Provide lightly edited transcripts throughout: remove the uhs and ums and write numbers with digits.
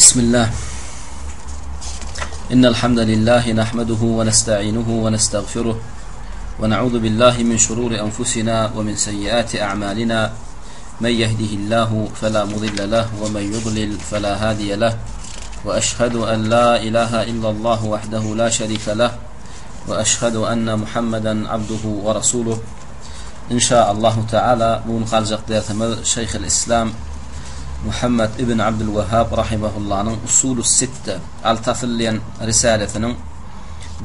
بسم الله إن الحمد لله نحمده ونستعينه ونستغفره ونعوذ بالله من شرور أنفسنا ومن سيئات أعمالنا من يهده الله فلا مضل له ومن يضلل فلا هادي له وأشهد أن لا إله إلا الله وحده لا شريك له وأشهد أن محمدا عبده ورسوله Inşa Allahu Teala bu gün galjak dersimiz Şeýhil Islam Muhammed ibn Abdülwehhab rahimahullanyň Usulus Sitte, Alty asyl diýen risalesiniň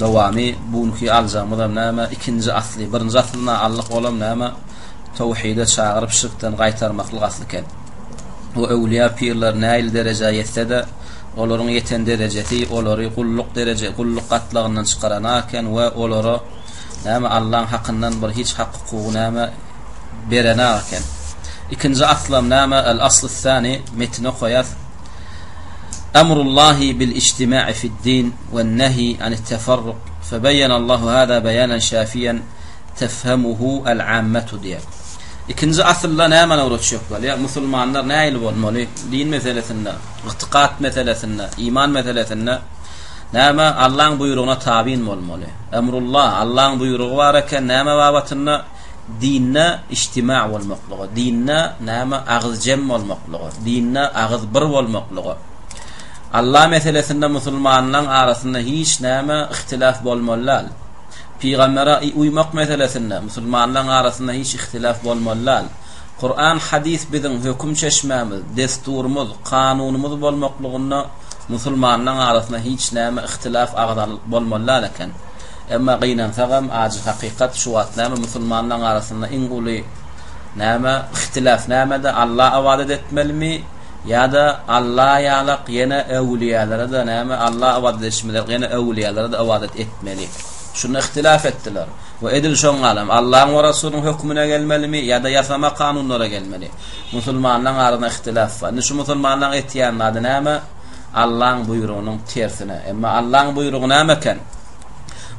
dowamy. Bu günki aljagymyzam näme? Ikinji asly. Birinji aslyna aldyk, olam näme? Towhide çagyryp şirkden gaýtarmaklyk asly eken. We öwliýa pirler nähili derejä ýetse-de, olaryň ýeten derejesi olary gulluk dereje, gulluk gatlagyndan çykaranok eken we olara Näme Allaň hakyndan bir hiç hak hukugy näme berenak eken. Ikinji aslam näme El asly sani metini okaýas. Emrullahi bil ijtima'i fid din we nehi anit tefarruk febeýene Allahu hada beýanen şafiýen tefhemuhu el ammetu diýer. Ikinji asylda näme öwretjek bolýar? Musulmanlar nähili bolmaly? Din meselesinde, ygtykat meselesinde, iman meselesinde Näme, Allaň buýrugyna tabyn bolmaly. Emrullah, Allaň buýrugy bar eken, näme babatynda? Dinde ijtima bolmaklyga, dinde näme, agyz jem bolmaklyga, dinde agyz bir bolmaklyga. Allah meselesinde musulmanlaň arasynda hiç näme ihtilaf bolmaly däl. Pygambere uýmak meselesinde musulmanlaň arasynda hiç ihtilaf bolmaly däl. Kuran, hadys biziň höküm çeşmämiz, desturymyz, kanunymyz bolmaklygynda Musulmanlaň arasynda hiç näme yhtilaf agzalyk bolmaly däl eken. Emma gynansagam ajy hakykat şu wagt näme musulmanlaň arasynda iň uly näme yhtilaf nämede Alla ybadat etmelimi ýa-da Alla ýalak ýene öwlüýälere-de näme Alla ybadat edişimiz ýalak ýene öwlüýälere-de ybadat etmeli. Şunda yhtilaf etdiler. We edil şoňňalam Allaň we Rasulyň hökmüne gelmelimi ýa-da ýasama kanunlara gelmeli. Musulmanlaň arasynda ihtilaf bar. Indi şu musulmanlaň etýän zady näme? Allaň buýrugynyň tersine. Emma Allaň buýrugy näme eken?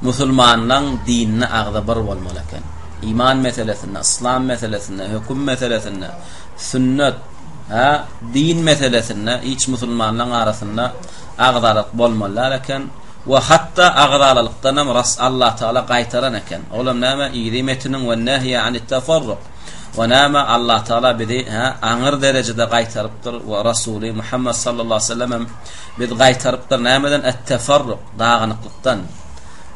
Musulmanlaň dinine agza bir bolmaly eken. Iman meselesinde, yslam meselesinde, höküm meselesinde, sünnet, ha, din meselesinde hiç musulmanlaň arasynda agzalyk bolmaly däl eken. We hatda agzalalykdanam ras Allah Taala gaýtaran eken. Olam näme? Yzy metiniň we nehýe anit tafarruk. We näme Allah Taala bizi hä aňyr derejede gaýtarypdyr we Rasuly Muhammed sallallahu aleyhi ve sellem hem bizi gaýtarypdyr nämeden et-tefarruk dagynyklykdan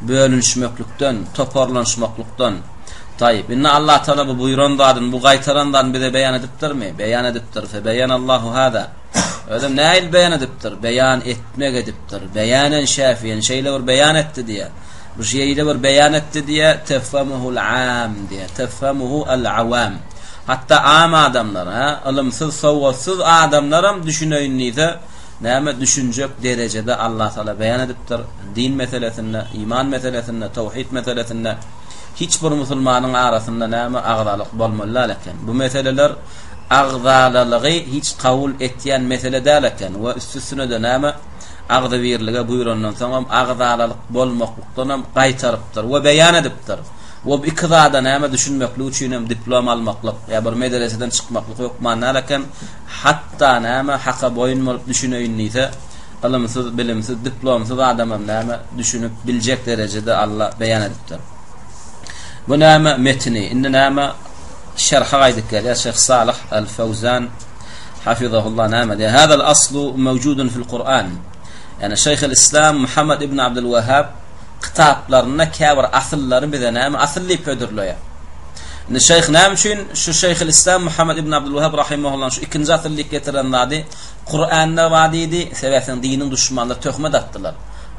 bölünişmeklikden toparlanyşmaklykdan Taýyp indi Allah Taala bu buýran zadyny bu gaýtaran zadyny bize beýan edipdirmi beýan edipdir fe beýanallahu hada Özem nähili beýan edipdir beýan etmek edipdir beýanen şäfiýen şeýle bir beýan etdi diýär Bu şeýle bir beýan etdi diýýär, tefhemuhul am diýýär, tefhemuhu al-awam. Hatda am adamlar, ha, ylymsyz, sowatsyz adamlaram düşüneýin diýse, näme düşünjek derejede Allah Taala beýan edipdir. Din meselesinde, iman meselesinde, tawhid meselesinde hiç bir musulmanyň arasynda näme agzalyk bolmaly däl eken. Bu meseleler agzalalygy hiç kabul etýän mesele däl eken we üstüsine-de näme agzybirlige buýrandan soňam agzalalyk bolmaklykdanam gaýtarypdyr we beýan edipdir. We bu iki zada näme düşünmeklik üçinem diplom almaklyk ýa bir medreseden çykmaklyk hökman däl eken, hatda näme haka boýun bolup düşüneýin diýse, ylymsyz, bilimsiz, diplomsyz adamam näme düşünip biljek derejede Alla beýan edipdir. Bu näme metini, indi näme şerhe gaýdyp gelýär Şeýh Salyh Al-Fawzan Hafizahullah näme diýýär? Hadal aslu mewjudun fil Kur'an. Ýani Şeýhül Islam Muhammed ibn Abdul Wahhab kitaplarynda käbir asyllary bize näme asyl diýip hödürleýär. Indi şeýh näme üçin şu Şeýhül Islam Muhammed ibn Abdul Wahhab rahimehullah şu ikinji asyl diýip getiren zady Kur'anda bar diýdi, sebäpden diniň duşmanlary töhmet atdylar.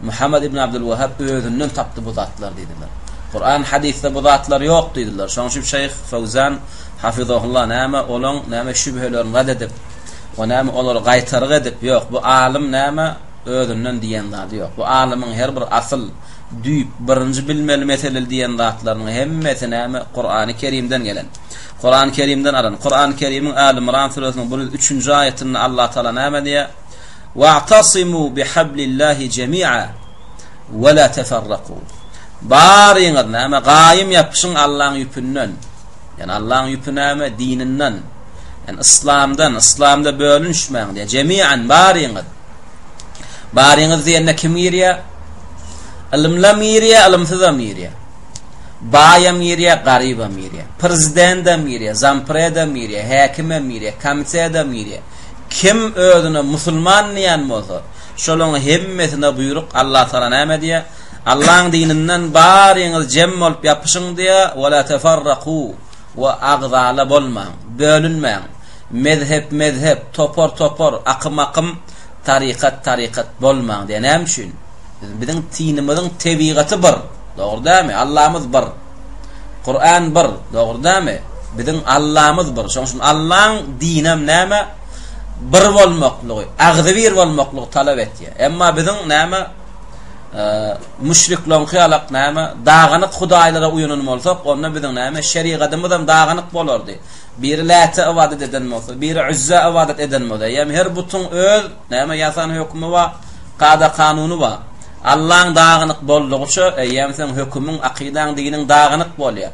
Muhammed ibn Abdul Wahhab özünden tapdy bu zatlary diýdiler. Kur'an hadysda bu zatlar ýok diýdiler. Şonuň üçin Şeýh Fawzan Hafizahullah näme olaň näme şübhelerini rad edip we näme olary gaýtargy edip ýok bu alym näme özünden diýen zady ýok bu alymyň her bir asyl düýp birinji bilmeli meseleli diýen zatlarynyň hemmesi näme Kurany Kerimden gelen Kurany Kerimden alan Kurany Kerimiň Äli Ymran süresiniň 103-nji aýatynda Allah Taala näme diýýär Wa'tasimu bihablillahi jemi'a we la teferraku Baryňyz näme gaýym ýapyşyň Allaň ýüpünden Ýani Allaň ýüpi näme? Dininden. Ýani yslamdan, yslamda bölünişmäň diýýär. Jemi'an baryňyz. Baryňyz diýende kim girýär? Ylymlam girýär, ylymsyzam girýär. Baýam girýär, garybam girýär. Prezidendem girýär, zampredem girýär, häkimem girýär, komitedem girýär. Kim özüne musulman diýen bolsa, şolaryň hemmesine buýruk Allah Taala näme diýýär? Allaň dininden baryňyz jem bolup ýapyşyň diýýär, "Ve la teferraku" we agzala bolmaň, bölünmäň. Mezhep-mezhep, topar-topar, akym-akym, tarykat-tarykat bolmaň diýýär. Näme üçin? Biziň tinimiziň tebigaty bir. Dogry dälmi? Allamyz bir. Kuran bir. Dogry dälmi? Biziň Allamyz bir. Şonuň üçin Allaň dinem näme? Bir bolmaklygy, agzybir bolmaklygy talap etýär. Emma biziň näme? Müşrikleriňki ýalak näme? Dagynyk hudaýlara uýanan bolsak, onda biziň näme? Şerigatymyzam dagynyk bolardy. Biri Läte ybadat eden bolsa, biri Üzzä ybadat eden bolsa, eýýäm her butuň öz näme ýasan hökümi bar, kada-kanuny bar. Allaň dagynyk boldugyça, eýýäm seň hökümiň, akydaň, diniň dagynyk bolýar.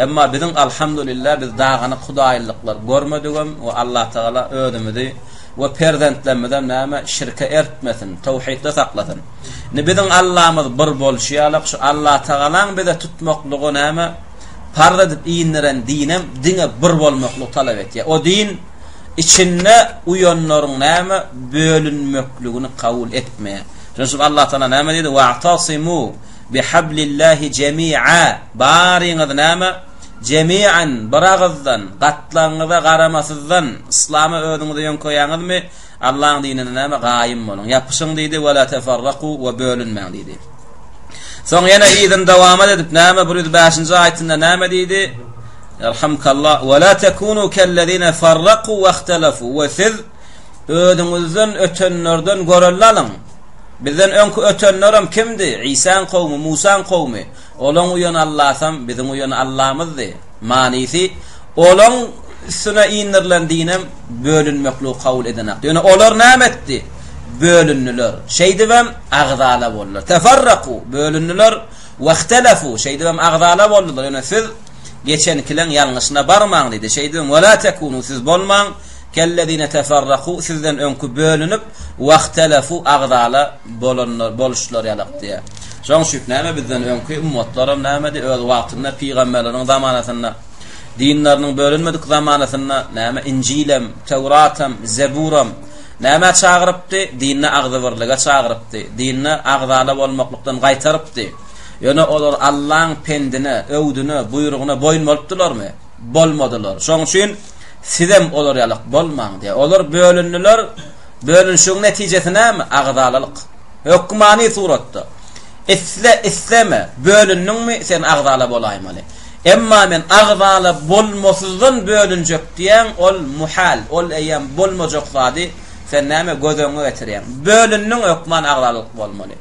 Emma biziň alhamdulillah biz dagynyk hudaýlyklar görmedigem we Allatagala özümizi we perzentlerimizem näme şirke ertmesin, towhidde saklasyn. Indi biziň Allamyz bir bolşy ýalak şu Allatagalaň bize tutmaklygy näme parz edip indiren dinem diňe bir bolmaklygy talap etýär. O din içinde uýanlaryň näme bölünmekligini kabul etmeýär. Şonuň üçin Allah Taala näme diýdi? Wa'tasimu bihablillahi jemi'a. Baryňyz näme? Jemi'an bir agyzdan, gatlagyňyza garamasyzdan, yslama özüňizi ýöňkeýäňizmi? Allaň dinine näme gaýym boluň. Ýapyşyň diýdi, we la teferraku we bölünmäň diýdi. Soň ýene yzyny dowamat edip näme 105-nji aýatynda näme diýdi? Erhamkallah we la tekunu kellezine farraku we ihtelafu we siz özüňizden ötenlerden görelde alyň. Bizden öňki ötenlerem kimdi? Isaň kowmy, Musaň kowmy? Olaň uýan Allasam biziň uýan Allamyzdy. Manysy, olaň üstüne indirilen dinem bölünmekligi kabul edenakdy. Ýöne olar näme etdi? Bölündiler. Şeýdibem agzala boldular. Teferraku, bölündiler. Wehtelefu, şeýdibem agzala boldular. Ýöne siz geçenkileň ýalňyşyna barmaň diýdi. Şeýdibem wela tekunu, siz bolmaň kellezine teferraku, sizden öňki bölünip, wehtelefu, agzala bolanlar, boluşlar ýalak diýýär. Şoň üçin näme bizden öňki ummatlaram nämedi öz wagtynda pygamberleriň zamanasynda dinleriniň bölünmedik zamanasynda näme Injilem, Töwratam, Zeburam nämä çagyrypdy? Dinde agzybirlige çagyrypdy. Dinde agzala bolmaklykdan gaýtarypdy. Ýöne olar Allaň pendine, öwdüne, buýrugyna boýun bolupdylarmy? Bolmadylar. Şoň üçin sizem olar ýalak bolmaň diýýär. Olar bölündiler. Bölünişigiň netijesi näme? Agzalalyk. Hökmany suratda. Isle, isleme, bölündiňmi, sen agzala bolaýmaly. Emma men agzala bolmasyzdan bölünjek diýýäň, ol muhal, ol eýýäm bolmajak zady sen näme göz öňüňe getirýäň. Bölündiň, hökman agzalalyk bolmaly.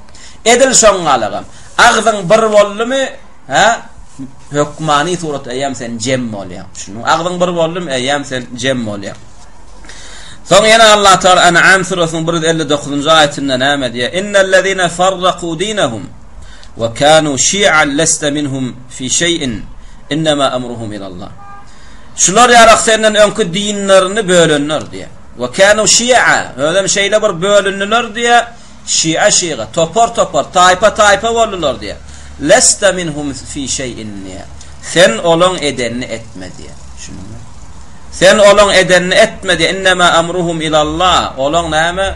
Edil şoňňalagam. Agzyň bir boldumy, hä, hökmany suratda eýýäm sen jem bolýaň. Düşündiňmi? Agzyň bir boldumy, eýýäm sen jem bolýaň. Soň ýene Allah Taala En'am surasynyň 159-njy aýatynda näme diýýär? Innellezine farraku dinahum we kanu şi'an leste minhum fi şeý'in innema emruhum ilallah. Şular ýarak senden öňki dinlerini bölenler diýýär. We kanu şi'a, özem şeýle bir bölündiler diýýär. Şia-şyga, topar-topar, taýpa-taýpa boldular diýýär. Leste minhum fi şeý'in diýýär. Sen olaň edenini etme diýýär. Düşündiňmi? Sen olaň edenini etme diýýär. Innema emruhum ilallah. Olaň näme?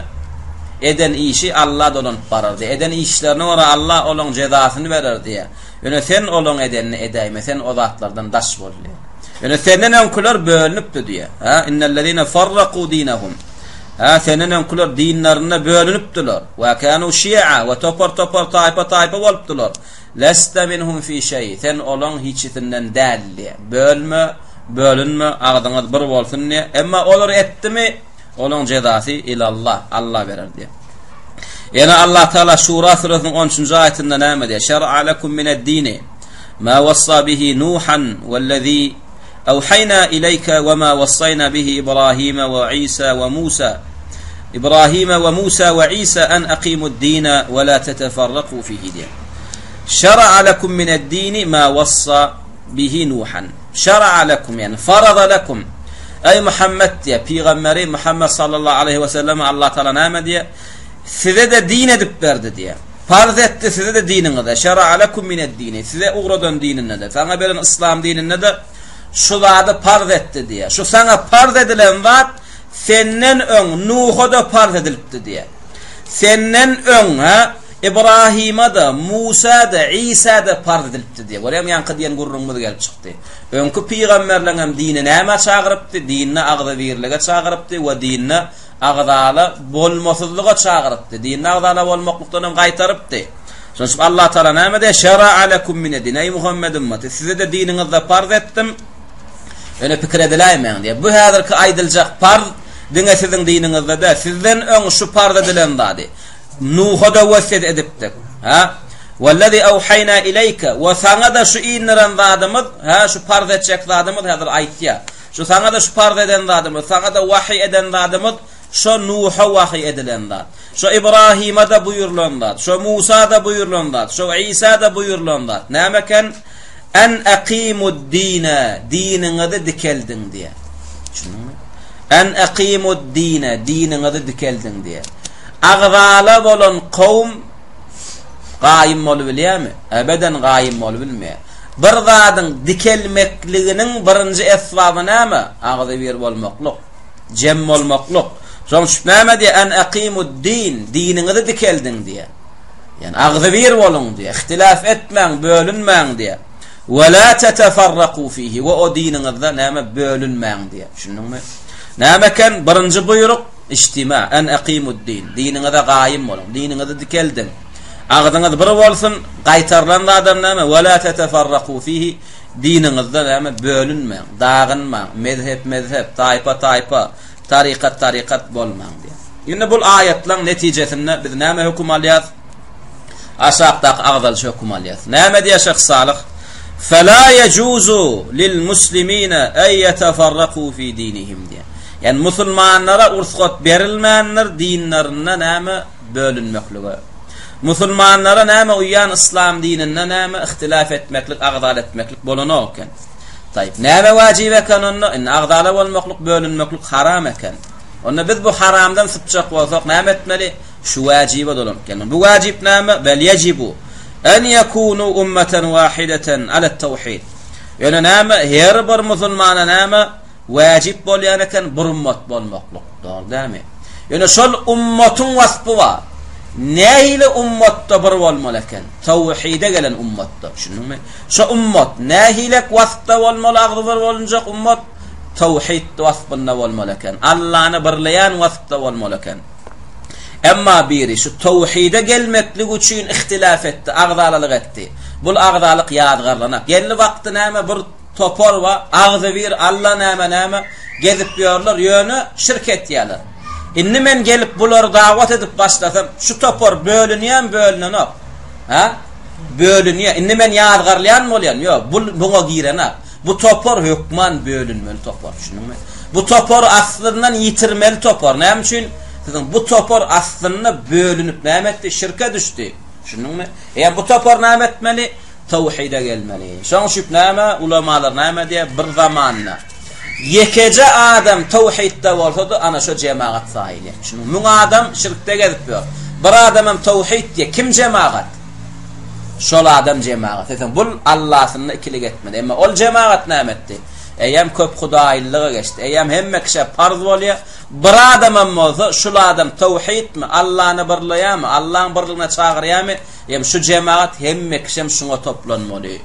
Eden işi Alla dolanyp barar diýýär. Eden işlerine görä Alla olaň jezasyny berer diýýär. Ýöne sen olaň edenini edäýme, sen o zatlardan daş bol diýýär. Ýöne senden öňküler bölünipdi diýýär. Ha, innellezine farraku dinahum. Hä, senden öňküler dinlerinde bölünipdiler. We kanu şi'a, we topar-topar, taýpa-taýpa bolupdylar. Leste minhum fi şeý, sen olaň hiçisinden däl diýýär. Bölme, bölünme, agzyňyz bir bolsun diýýär. Emma olar etdimi, olaň jezasy ilallah, Alla berer diýýär. Ýene Allah Taala Şura süresiniň 13-nji aýatynda näme diýýär? Şer'a lekum mined-dini ma wassa bihi Nuhan wellezî Awhaýna ileýke we ma wassaýna bihi Ibrahime we Isa we Musa Ibrahime we Musa we Isa en akimud-dine we la teteferraku fihi diýýär. Şera'a lekum mined-dini ma wassa bihi Nuhan. Şera'a lekum ýagny faraza lekum. Eý Muhammed diýýär, pygamberi Muhammed sallallahu aleýhi we selleme Allah Taala näme diýýär? Size-de din edip berdi diýýär. Parz etdi size-de diniňize, şera'a lekum mined-dini, size ugradan dininde-de, saňa beren yslam dininde-de şu zady parz etdi diýýär. Şu saňa parz edilen zat senden öň Nuha-da parz edilipdi diýýär. Senden öň, hä, Ybrahyma-da, Musa-da, Isa-da parz edilipdi diýýär. Görýäňmi, ýaňky diýen gürrüňimiz gelip çykdy. Öňki pygamberleň hem dini nämä çagyrypdy? Dinde agzybirlige çagyrypdy we dinde agzala bolmasyzlyga çagyrypdy. Dinde agzala bolmaklykdan hem gaýtarypdy. Şonuň üçin Allah Taala näme diýýär? Şera'a lekum mined-din. Eý Muhammed ümmaty, size-de diniňizde parz etdim. Ýöne pikir ediläýmäň diýýär. Bu häzirki aýdyljak parz diňe siziň diniňizde däl. Sizden öň şu parz edilen zady Nuha-da wesýet edipdik. Ha? Wellezî awhaýnâ ileýke we saňa-da şu indiren zadymyz, ha, şu parz etjek zadymyz häzir aýtýar. Şu saňa-da şu parz eden zadymyz, saňa-da wahyý eden zadymyz şo Nuha wahyý edilen zat. Şo Ybrahyma-da buýrulan zat, şo Musa-da buýrulan zat, şo Isa-da buýrulan zat. Näme eken? En akimud-dine, diniňizi dikeldiň diýýär. Düşündiňmi? En akimud-dine, diniňizi dikeldiň diýýär. Agzala bolan kowum gaýym bolubilýärmi? Ebeden gaýym bolubilmeýär. Bir zadyň dikelmekliginiň birinji esbaby näme? Agzybir bolmaklyk, jem bolmaklyk. Şonuň üçin näme diýýär? En akimud-din, diniňizi dikeldiň diýýär. Ýani agzybir boluň diýýär. Ihtilaf etmäň, bölünmäň diýýär. Ve la tetefarraku fihi we o diniňizde näme bölünmäň diýýär. Düşündiňmi? Näme eken? Birinji buýruk Ijtima, en akimud-din, diniňize gaýym boluň, diniňizi dikeldiň. Agzyňyz bir bolsun, gaýtarylan zadam näme? Ve la tetefarraku fihi, diniňizde näme? Bölünmäň, dagynmaň, mezhep-mezhep, taýpa-taýpa, tarykat-tarykat bolmaň diýýär. Indi bul aýatlaryň netijesinde biz näme höküm alýas? Aşakdaky agzalyş höküm alýas. Näme diýýär Şyh Salyh? Fela yejuzu lil muslimine en yetefarraku fi dinihim diýýär. Ýagny musulmanlara ursgat berilmändir dinlerinde näme bölünmeklige. Musulmanlara näme uýan yslam dininde näme ihtilaf etmeklik, agzal etmeklik bolanok eken. Taýyp, näme wajyp eken onda? Indi agzala bolmaklyk, bölünmeklik haram eken. Onda biz bu haramdan sypjak bolsak näme etmeli? Şu wajyba dolanyp gelmeli. Bu wajyp näme? Bel yejibu en yekunu ummeten wahideten alet tawhid. Ýöne näme? Her bir musulmana näme? Wajyp bolýan eken bir ummat bolmaklyk. Dogry dälmi? Ýöne şol ummatyň waspy bar. Nähili ummatda bir bolmaly eken? Tawhide gelen ummatda. Düşündiňmi? Şo ummat nähilek waspda bolmaly agzybir bolunjak ummat? Tawhid waspynda bolmaly eken. Allany birleýän waspda bolmaly eken. Emma biri şu tawhide gelmeklik üçin ihtilaf etdi, agzalalyk etdi. Bul agzalyk ýazgarlanak. Geldi wagty näme bir topar bar, agzybir Alla näme näme gezip ýörler, ýöne şirk etýärler. Indi men gelip bulary dawat edip başlasam, şu topar bölünýärmi, bölünenok? Hä? Bölünýär. Indi men ýazgarylýan bolýan. Ýok, bu buňa girenak. Bu topar hökman bölünmeli topar, düşündiňmi? Bu topary aslyndan ýitirmeli topar. Näme üçin? Siziň bu topar aslynda bölünip näme etdi? Şirke düşdi. Düşündiňmi? Eýe bu topar näme etmeli? Tawhide gelmeli. Şoň üçin näme? Ulamalar näme diýýär? Bir zamanda ýekeje adam tawhidde bolsa-da, ana şo jemagat saýylýar. Düşündiňmi? Müň adam şirkde gezip ýör. Bir adam hem tawhid diýýär. Kim jemagat? Şol adam jemagat. Eýsem bul Allasynda ikilik etmedi. Emma ol jemagat näme etdi? Eýýäm köp hudaýlylyga geçdi. Eýýäm hemme kişä parz bolýar. Bir adamam bolsa, şul adam tawhidmi, Allany birleýärmi, Allaň birligine çagyrýarmy? Eýýäm şu jemagat hemme kişem şuňa toplanmaly.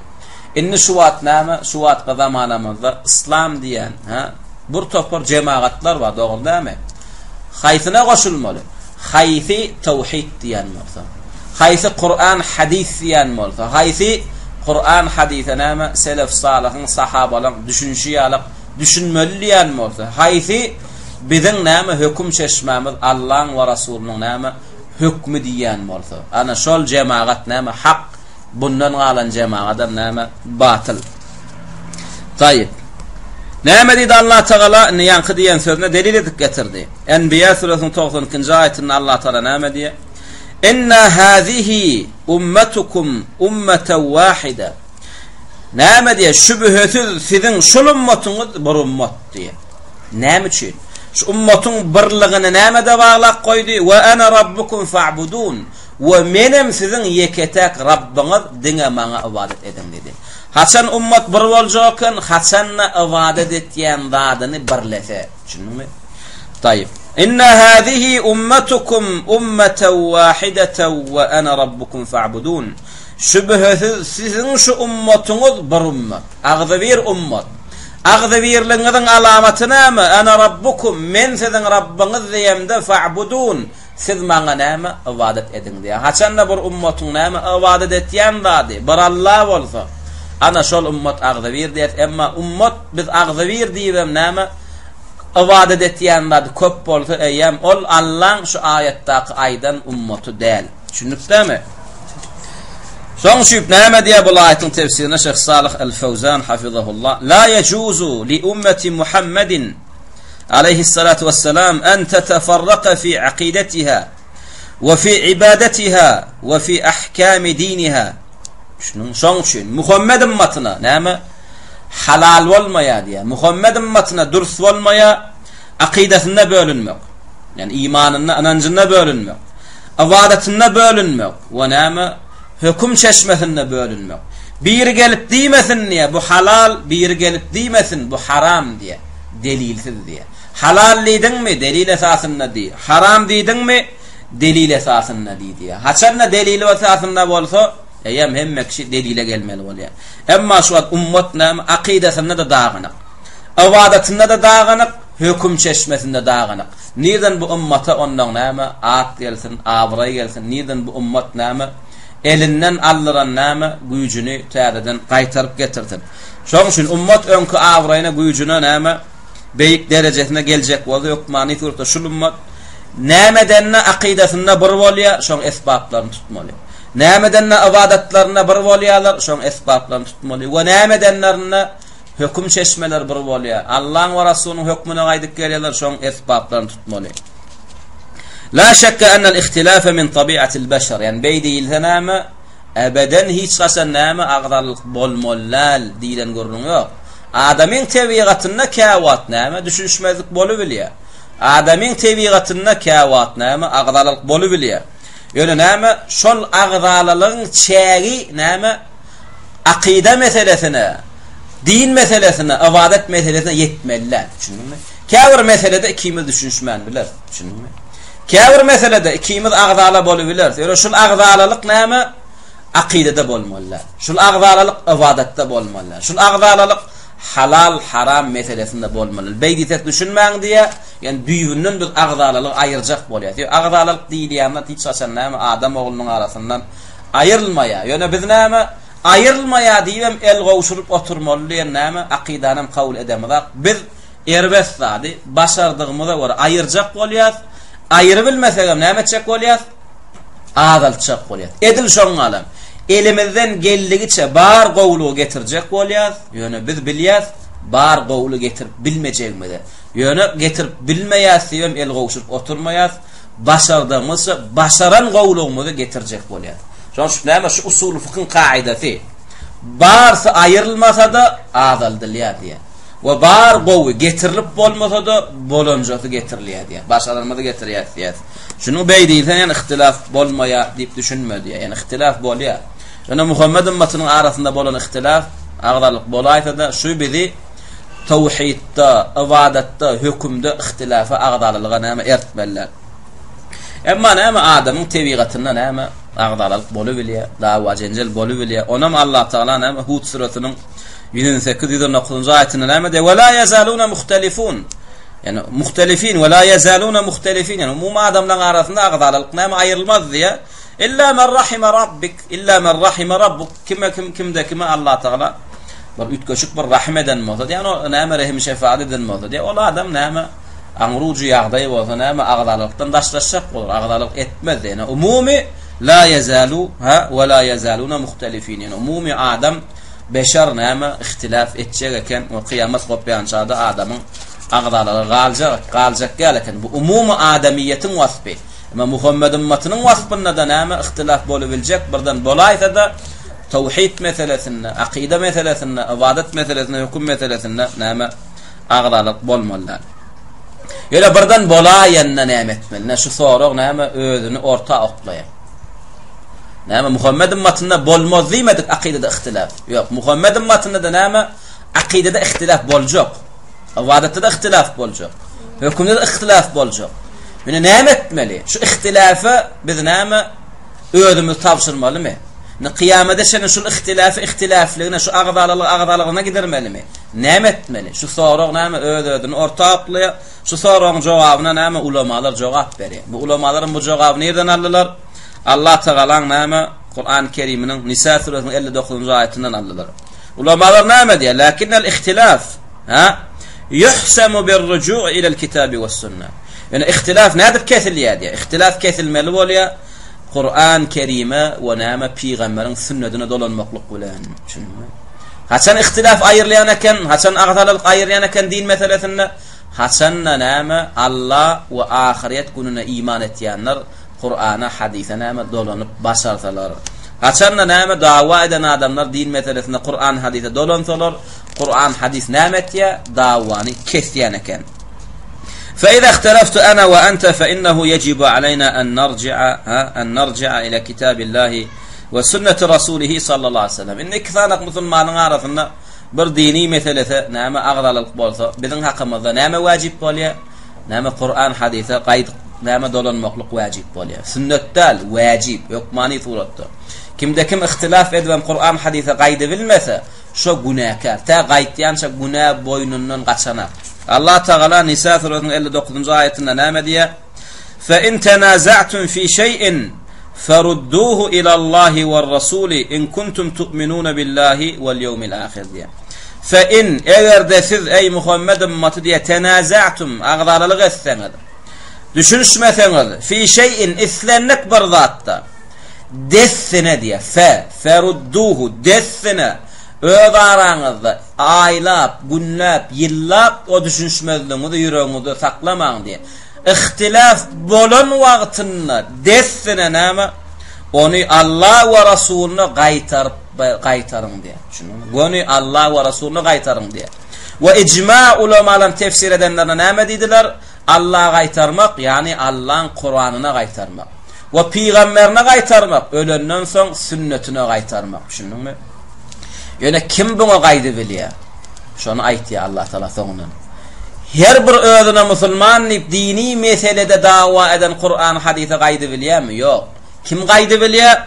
Indi şu wagt näme? Şu wagtky zamanamyzda yslam diýen, hä, bir topar jemagatlar bar, dogry dälmi? Haýsyna goşulmaly? Haýsy tawhid diýen bolsa, haýsy Kuran hadys diýen bolsa, haýsy Kuran hadysa näme selef salyhyň sahabalaň düşünişi ýalak düşünmeli diýen bolsa, haýsy biziň näme höküm çeşmämiz Allaň we Rasulynyň näme hökmi diýen bolsa, ana şol jemagat näme hak, bundan galan jemagadam näme batyl. Taýyp. Näme diýdi Allah Tagala? Indi ýaňky diýen sözüne delil edip getirdi. Enbiýa süresiniň 92-nji aýatynda Allah Tagala näme diýýär? Inna hazihi ummatukum ummatan wahida. Näme diýýär? Şübhesiz siziň şul ummatyňyz bir ummat diýýär. Näme üçin? Şu ummatyň birligini nämede baglap goýdy? We ene rabbukum fa'budun. We menem siziň ýeke-täk Rabbyňyz, diňe maňa ybadat ediň diýdi. Haçan ummat bir boljak eken? Haçanda ybadat etýän zadyny birlese. Düşündiňmi? Taýyp. Inna hazihi ummatukum ummatan wahidatan we ana rabbukum fa'budun. Şübhesiz siziň şu ummatyňyz bir ummat, agzybir ummat. Agzybirligiňiziň alamaty näme? Ana rabbukum, men siziň Rabbyňyz diýemde fa'budun, siz maňa näme ybadat ediň diýýär. Haçanda bir ummatyň näme ybadat etýän zady bir Alla bolsa, ana şol ummat agzybir diýer. Emma ummat biz agzybir diýibem näme ybadat etýän zady köp bolsa eýýäm ol Allaň şu aýatdaky aýdan ummaty däl. Düşündikdämi? Şoň üçin näme diýýär bu aýatyň tefsirinde Şeýh Salyh El-Fawzan hafizahullah, La yejuzu li ummeti Muhammedin aleyhissalatu vesselam en tetefarraka fi akidetiha we fi ibadetiha we fi ahkami diniha. Şunuň şoň üçin Muhammed ümmatyna näme halal bolmaýar diýýär. Muhammed ümmatyna dürs bolmaýar akidasynda bölünmek. Ýani imanynda, ynanjynda bölünmek. Ybadatynda bölünmek we näme höküm çeşmesinde bölünmek. Biri gelip diýmesin diýýär, bu halal, biri gelip diýmesin, bu haram diýýär. Delilsiz diýýär. Halal diýdiňmi, delil esasynda diý. Haram diýdiňmi, delil esasynda diý diýýär. Haçanda delil esasynda bolsa, eýýäm hemme kişi delile gelmeli bolýar. Emma şu wagt ummat näme akydasynda-da dagynyk. Ybadatynda-da dagynyk, höküm çeşmesinde dagynyk. Nirden bu ymmata onnoň näme at gelsin, abraý gelsin, nirden bu ymmat näme elinden aldyran näme güýjüni täzeden gaýtaryp getirsin. Şoň üçin ummat öňki abraýyna, güýjüne näme beýik derejesine geljek bolsa hökmany suratda şul ummat nämedende akydasynda bir bolýar, şoň esbaplaryny tutmaly. Nämedende ybadatlarynda bir bolýarlar, şoň esbaplaryny tutmaly we nämedenlerinde Höküm çeşmeleri bir bolýar. Allaň we Rasulynyň hökmüne gaýdyp gelýärler, şoň esbaplaryny tutmaly. La şekke ennel ihtilafe min tabiatil beşer. Ýani beý diýilse näme? Ebeden hiç haçan näme agzalyk bolmaly däl diýlen gürrüň ýok. Adamyň tebigatynda käwagt näme düşünişmezlik bolubilýär. Adamyň tebigatynda käwagt näme agzalyk bolubilýär. Ýöne näme şol agzalalygyň çägi näme akyda meselesine, din meselesine, ybadat meselesine ýetmeli däl. Düşündiňmi? Käbir meselede ikimiz düşünişmän bileris. Düşündiňmi? Käbir meselede ikimiz agzala bolup bileris. Ýöne şul agzalalyk näme? Akydada bolmaly däl. Şul agzalalyk ybadatda bolmaly däl. Şul agzalalyk halal, haram meselesinde bolmaly. Beý diýsek düşünmäň diýýär. Ýani düýbünden biz agzalalygy aýyrjak bolýarys. Ýok, agzalalyk diýilýände hiç haçan näme adam oglunyň arasyndan Aýrylmaýar. Ýöne biz näme, aýrylmaýar diýibem el gowşuryp oturmaly diýen näme akydanam kabul edemizak. Biz erbet zady başardygymyza görä aýyrjak bolýas, aýyrybilmesegem näme etjek bolýas? Azaltjak bolýas. Edil şoňňalam elimizden geldigiçe bar gowulygy getirjek bolýas, ýöne biz bilýäs bar gowulygy getirip bilmejegimizi. Ýöne getirip bilmeýäs diýibem el gowşuryp oturmaýas. Başardygymyzça başaran gowulygymyzy getirjek bolýar. Şonuň üçin näme şu usuly fykyň kaidasy barsy aýrylmasa-da azaldylýar diýýär. We bar gowy getirilip bolmasa-da bolanjasy getirilýär diýýär. Başaranymyzy getirýäris diýýär. Şunuň beý diýilse ýani ihtilaf bolmaýar diýip düşünme diýýär. Ýani ihtilaf bolýar. Ýöne Muhammet ümmetiniň arasynda bolan ihtilaf agzalyk bolaýsa-da şu bizi Tawhidde, ybadatda, hökümde ihtilafa, agzalalyga näme ertmeliler. Emma näme adamyň tebigatynda näme agzalalyk bolubilýär, dawa-jenjel bolubilýär. Onam Allah Tagala näme Hud süresiniň 108 109-njy aýatynda näme diýýär? Wa la ýezaluna muhtalifun. Ýani muhtalifin we la ýezaluna muhtalifin. Ýani umumy adamlaryň arasynda agzalalyk näme aýrylmaz diýýär. Illa men rahime rabbik, illa men rahime rabbuk. Kime kim kimde kime Allah Tagala bir üýtgeşik bir rahym eden bolsa, diýen o näme rehim şefaat eden bolsa, diýen ol adam näme aňrujy ýagdaý bolsa, näme agzalalykdan daşlaşjak bolar, agzalalyk etmez diýen. Umumy la ýezalu ha we la ýezaluna muhtalifin. Ýani umumy adam beşer näme ihtilaf etjek eken we kyýamat gopýança-da adamyň agzalalygy galjak, galjak ýaly eken. Bu umumy adamyýetiň waspy. Emma Muhammed ümmatynyň waspynda-da näme ihtilaf bolubiljek birden bolaýsa-da tawhid meselesinde, akyda meselesinde, ybadat meselesinde, höküm meselesinde näme agzalyk bolmaly däl. Ýöne birden bolaýanda näme etmeli? Ine şu sorag näme özüni orta oklaýar. Näme Muhammed ymmatynda bolmaz diýmedik akydada ihtilaf. Ýok, Muhammed ymmatynda-da näme akydada ihtilaf boljak. Ybadatda-da ihtilaf boljak. Hökümde-de ihtilaf boljak. Ýöne näme etmeli? Şu ihtilafa biz näme özümizi tabşyrmalymy? Indi kyýamada çenli şul ihtilafy ihtilaflygyna, şu agzalalygy agzalalygyna gidirmelimi? Näme etmeli? Şu sorag näme öz-özüni orta oklaýar. Şu soragyň jogabyna näme ulamalar jogap berýär. Bu ulamalaryň bu jogaby nirden aldylar? Allah Tagalaň näme Kur'an-ı Keriminiň Nisa suresiniň 59-njy aýatyndan aldylar. Ulamalar näme diýýär? Lakinnel ihtilaf, ha? Yuhsamu bir-ruju' ilel kitabi we's-sunnah. Ýöne ihtilaf nädip kesilýär diýýär. Ihtilaf kesilmeli bolýar Kur'an Kerime we näme pygamberiň sünnetine dolanmaklyk bilen. Düşündüňmi? Haçan ihtilaf aýrylýan eken, haçan agzalalyk aýrylýan eken din meselesinde? Haçanda näme Alla we ahyret gününe iman etýänler Kur'ana, hadysa näme dolanyp başarsalar. Haçanda näme dawa eden adamlar din meselesinde Kur'an, hadysa dolansalar, Kur'an, hadys näme etýär? Dawany kesýän eken. Fe-iza ihteleftu ana we ente fe-innehu yejibu aleyna en narji'a ha en narji'a ila kitabillahi we sünneti rasulihi sallallahu aleyhi ve sellem. Indi iki sanak musulmanyň arasynda bir dini meselese näme agzalalyk bolsa, biziň hakymyzda näme wajip bolýar? Näme Kuran hadysa gaýdyp näme dolanmaklyk wajip bolýar? Sünnet däl, wajip, hökmany suratda. Kimde kim ihtilaf edibem Kuran hadysa gaýdybilmese, şo günäkär. Tä gaýtýança günä boýnundan gaçanak. Allah Tagala Nisa surasynyň 59-njy aýatynda näme diýýär? Fe in tenaza'tum fi şeý'in ferudduhu ilallahi we'r-rasuli in kuntum tu'minuna billahi we'l-ýewmil ahir diýýär. Fe in, eger-de siz, eý, Muhammet ymmaty diýýär, tenaza'tum, agzalalyk etseňiz, düşünişmeseňiz, fi şeý'in, islendik bir zatda, dessine diýýär, fe, ferudduhu, dessine, öz araňyzda aýlap, günläp, ýyllap o düşünişmezligiňizi ýüregiňizde saklamaň diýýär. Ihtilaf bolan wagtynda dessine näme? Ony Alla we Rasulyna gaýtaryp gaýtaryň diýýär. Düşündiňmi? Göni Alla we Rasulyna gaýtaryň diýýär. We ijma ulamalaryň tefsir edenlerine näme diýdiler? Alla gaýtarmak, ýagny Allaň Kuranyna gaýtarmak. We pygamberine gaýtarmak, ölenden soň sünnetine gaýtarmak. Düşündiňmi? Ýöne kim buňa gaýdybilýär? Şony aýtýar Allah Taala soňundan. Her bir özüne musulman diýip dini meselede dawa eden Kuran hadysa gaýdybilýärmi? Ýok. Kim gaýdybilýär?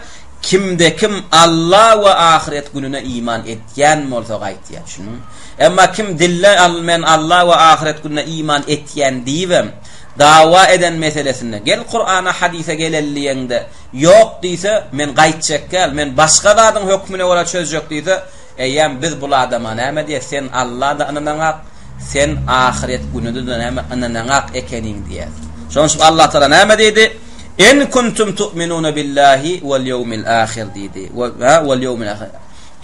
Kimde kim Alla we ahyret gününe iman etýän bolsa gaýtýar. Düşündiňmi? Emma kim dille men Alla we ahyret gününe iman etýän diýibem dawa eden meselesinde gel Kurana hadysa geleli diýeňde ýok diýse men gaýtjak däl, men başga zadyň hökmüne görä çözjek diýse Eýýäm biz bul adama näme diýeris, sen Alla-da ynanaňak, sen ahyret gününe-de näme ynanaňak ekeniň diýeris. Şonuň üçin Allah Tagala näme diýdi? In kuntum tu'minuna billahi wal ýewmil ahir diýdi. We wal ýewmil ahir.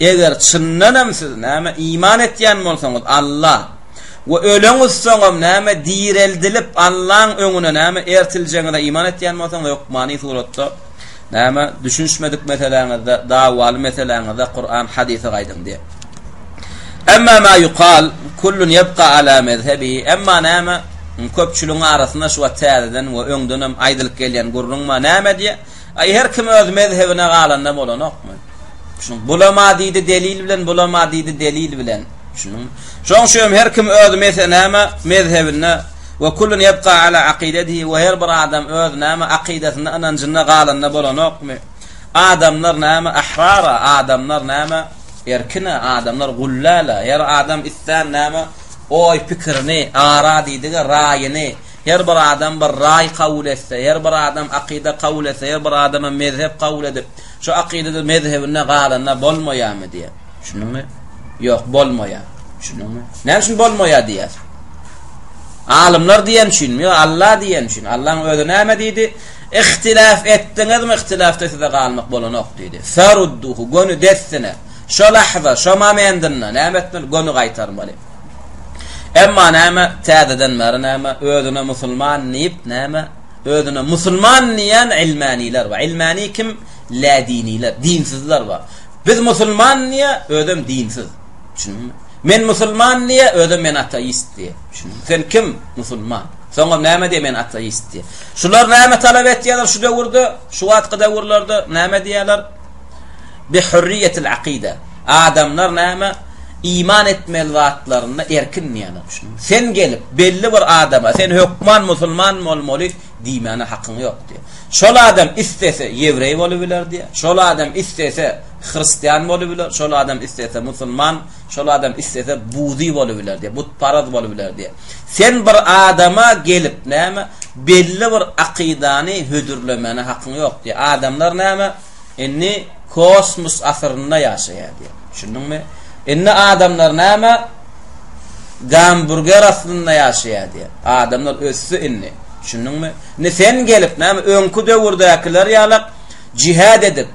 Eger çyndanam siz näme iman etýän bolsaňyz Alla we öleňiz soňam näme direldilip Allaň öňüne näme ertiljegiňize iman etýän bolsaňyz hökmany suratda Näme, düşünişmedik meseläňizde, dawaly meseläňizde Kuran, hadysa gaýdyň diýýär. Emma ma ýukal, kullun ýebka ala mezhebihi, emma näme, köpçüligiň arasynda şu wagt täzeden we öňdenem aýdylyp gelýän gürrüň bar, näme diýýär? Aý, her kim öz mezhebine galanda bolanokmy? Şunuň bulama diýdi delil bilen, bulama diýdi delil bilen. Şunuň. Şoň üçin hem her kim öz mese näme mezhebinde We kullun ýebka ala akidetihi we her bir adam öz näme akydasynda ynanjynda galanda bolanokmy? Adamlar näme ahrara, adamlar näme erkine, adamlar gullala, her adam islän näme oý pikirini, ara diýdigi raýyny, her bir adam bir raý kabul etse, her bir adam akyda kabul etse, her bir adama mezhep kabul edip, şu akydada mezhebinde galanda bolmaýarmy diýýär. Düşündiňmi? Ýok, bolmaýar. Düşündiňmi? Näme üçin bolmaýar diýýär? Alymlar diýen üçinmi? Ýok, Allah diýen üçin. Allahyň özi näme diýdi? Ihtilaf etdiňizmi, ihtilafda size galmak bolanok diýdi. Farudduhu, göni dessine. Şo lahza, şo momendinde näme etmeli? Göni gaýtarmaly. Emma näme? Täzeden bäri näme? Özüne musulman diýip, näme? Özüne musulman diýen ilmaniler bar. Ilmani kim? Lädiniler, dinsizler bar. Biz musulman diýýär, özem dinsiz. Düşündiňmi? Men musulman diýýär, özem men ateist diýýär. Düşündiňmi? Sen kim? Musulman. Soňam näme diýýär men ateist diýýär. Şular näme talap etýärler şu döwürde, şu wagtky döwürlerde näme diýýärler? Bi hürriýetil akide. Adamlar näme iman etmeli zatlarynda erkin diýýärler. Sen gelip belli bir adama sen hökman musulman bolmaly diýmäne hakyň ýok diýýär. Şol adam islese ýewreý bolubiler diýýär. Şol adam islese hristian bolubiler, şol adam islese musulman, şol adam islese buzi bolubiler diýýär, butparaz bolubiler diýýär. Sen bir adama gelip näme belli bir akydany hödürlemäne hakyň ýok diýýär. Adamlar näme indi kosmos asyrynda ýaşaýar diýýär. Düşündiňmi? Indi adamlar näme gamburger aslynda ýaşaýar diýýär. Adamlar ösdi indi. Düşündiňmi? Indi sen gelip näme öňki döwürdäkiler ýalak jihad edip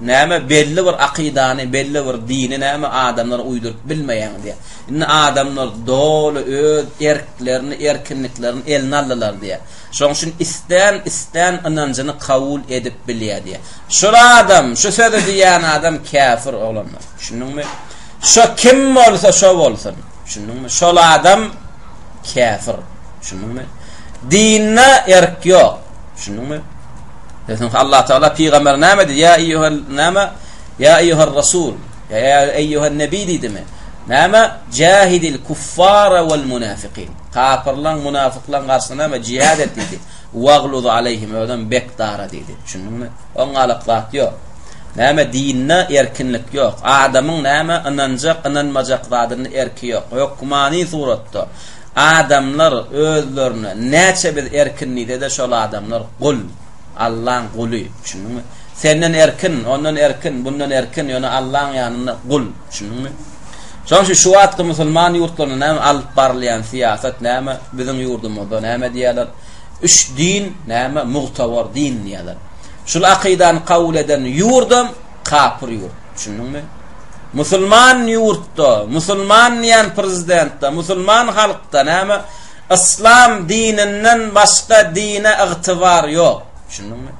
näme belli bir akydany, belli bir dini näme adamlara uýduryp bilmeýäň diýýär. Indi adamlar doly öz erklerini, erkinliklerini eline aldylar diýýär. Şonuň üçin islän islän ynanjyny kabul edip bilýär diýýär. Şul adam, şu sözi diýýän adam käfir oglanlar. Düşündiňmi? Şo kim bolsa şo bolsun. Düşündiňmi? Şol adam käfir. Düşündiňmi? Dinde erk ýok. Düşündiňmi? Desin Allah Taala pygamber näme diýdi? Ýa eýýuhel näme? Ýa eýýuhel rasul. Ýa eýýuhel nebi diýdimi? Näme? Jahidil kuffara wal munafikin. Kafirlaň, munafyklaň garşysyna näme? Jihad et diýdi. Wagluz aleýhim özem bek dara diýdi. Düşündiňmi? Oň galak zat ýok. Näme dinde erkinlik ýok. Adamyň näme ynanjak, ynanmajak zadynda erki ýok. Hökmany suratda adamlar özlerine näçe biz erkin diýse-de şol adamlar gul. Allaň guly. Düşündiňmi? Senden erkin, ondan erkin, bundan erkin, ýöne Allaň ýanynda gul. Düşündiňmi? Şonuň üçin şu wagtky musulman ýurtlarynda näme alyp barylýan syýasat näme biziň ýurdumyzda näme diýýärler? Üç din näme mugtawar din diýýärler. Şul akydany kabul eden ýurdam kapyr ýurt. Düşündiňmi? Musulman ýurtda, musulman diýen prezidentde, musulman halkda näme yslam dininden başga dine ygtybar ýok. Düşündiňmi?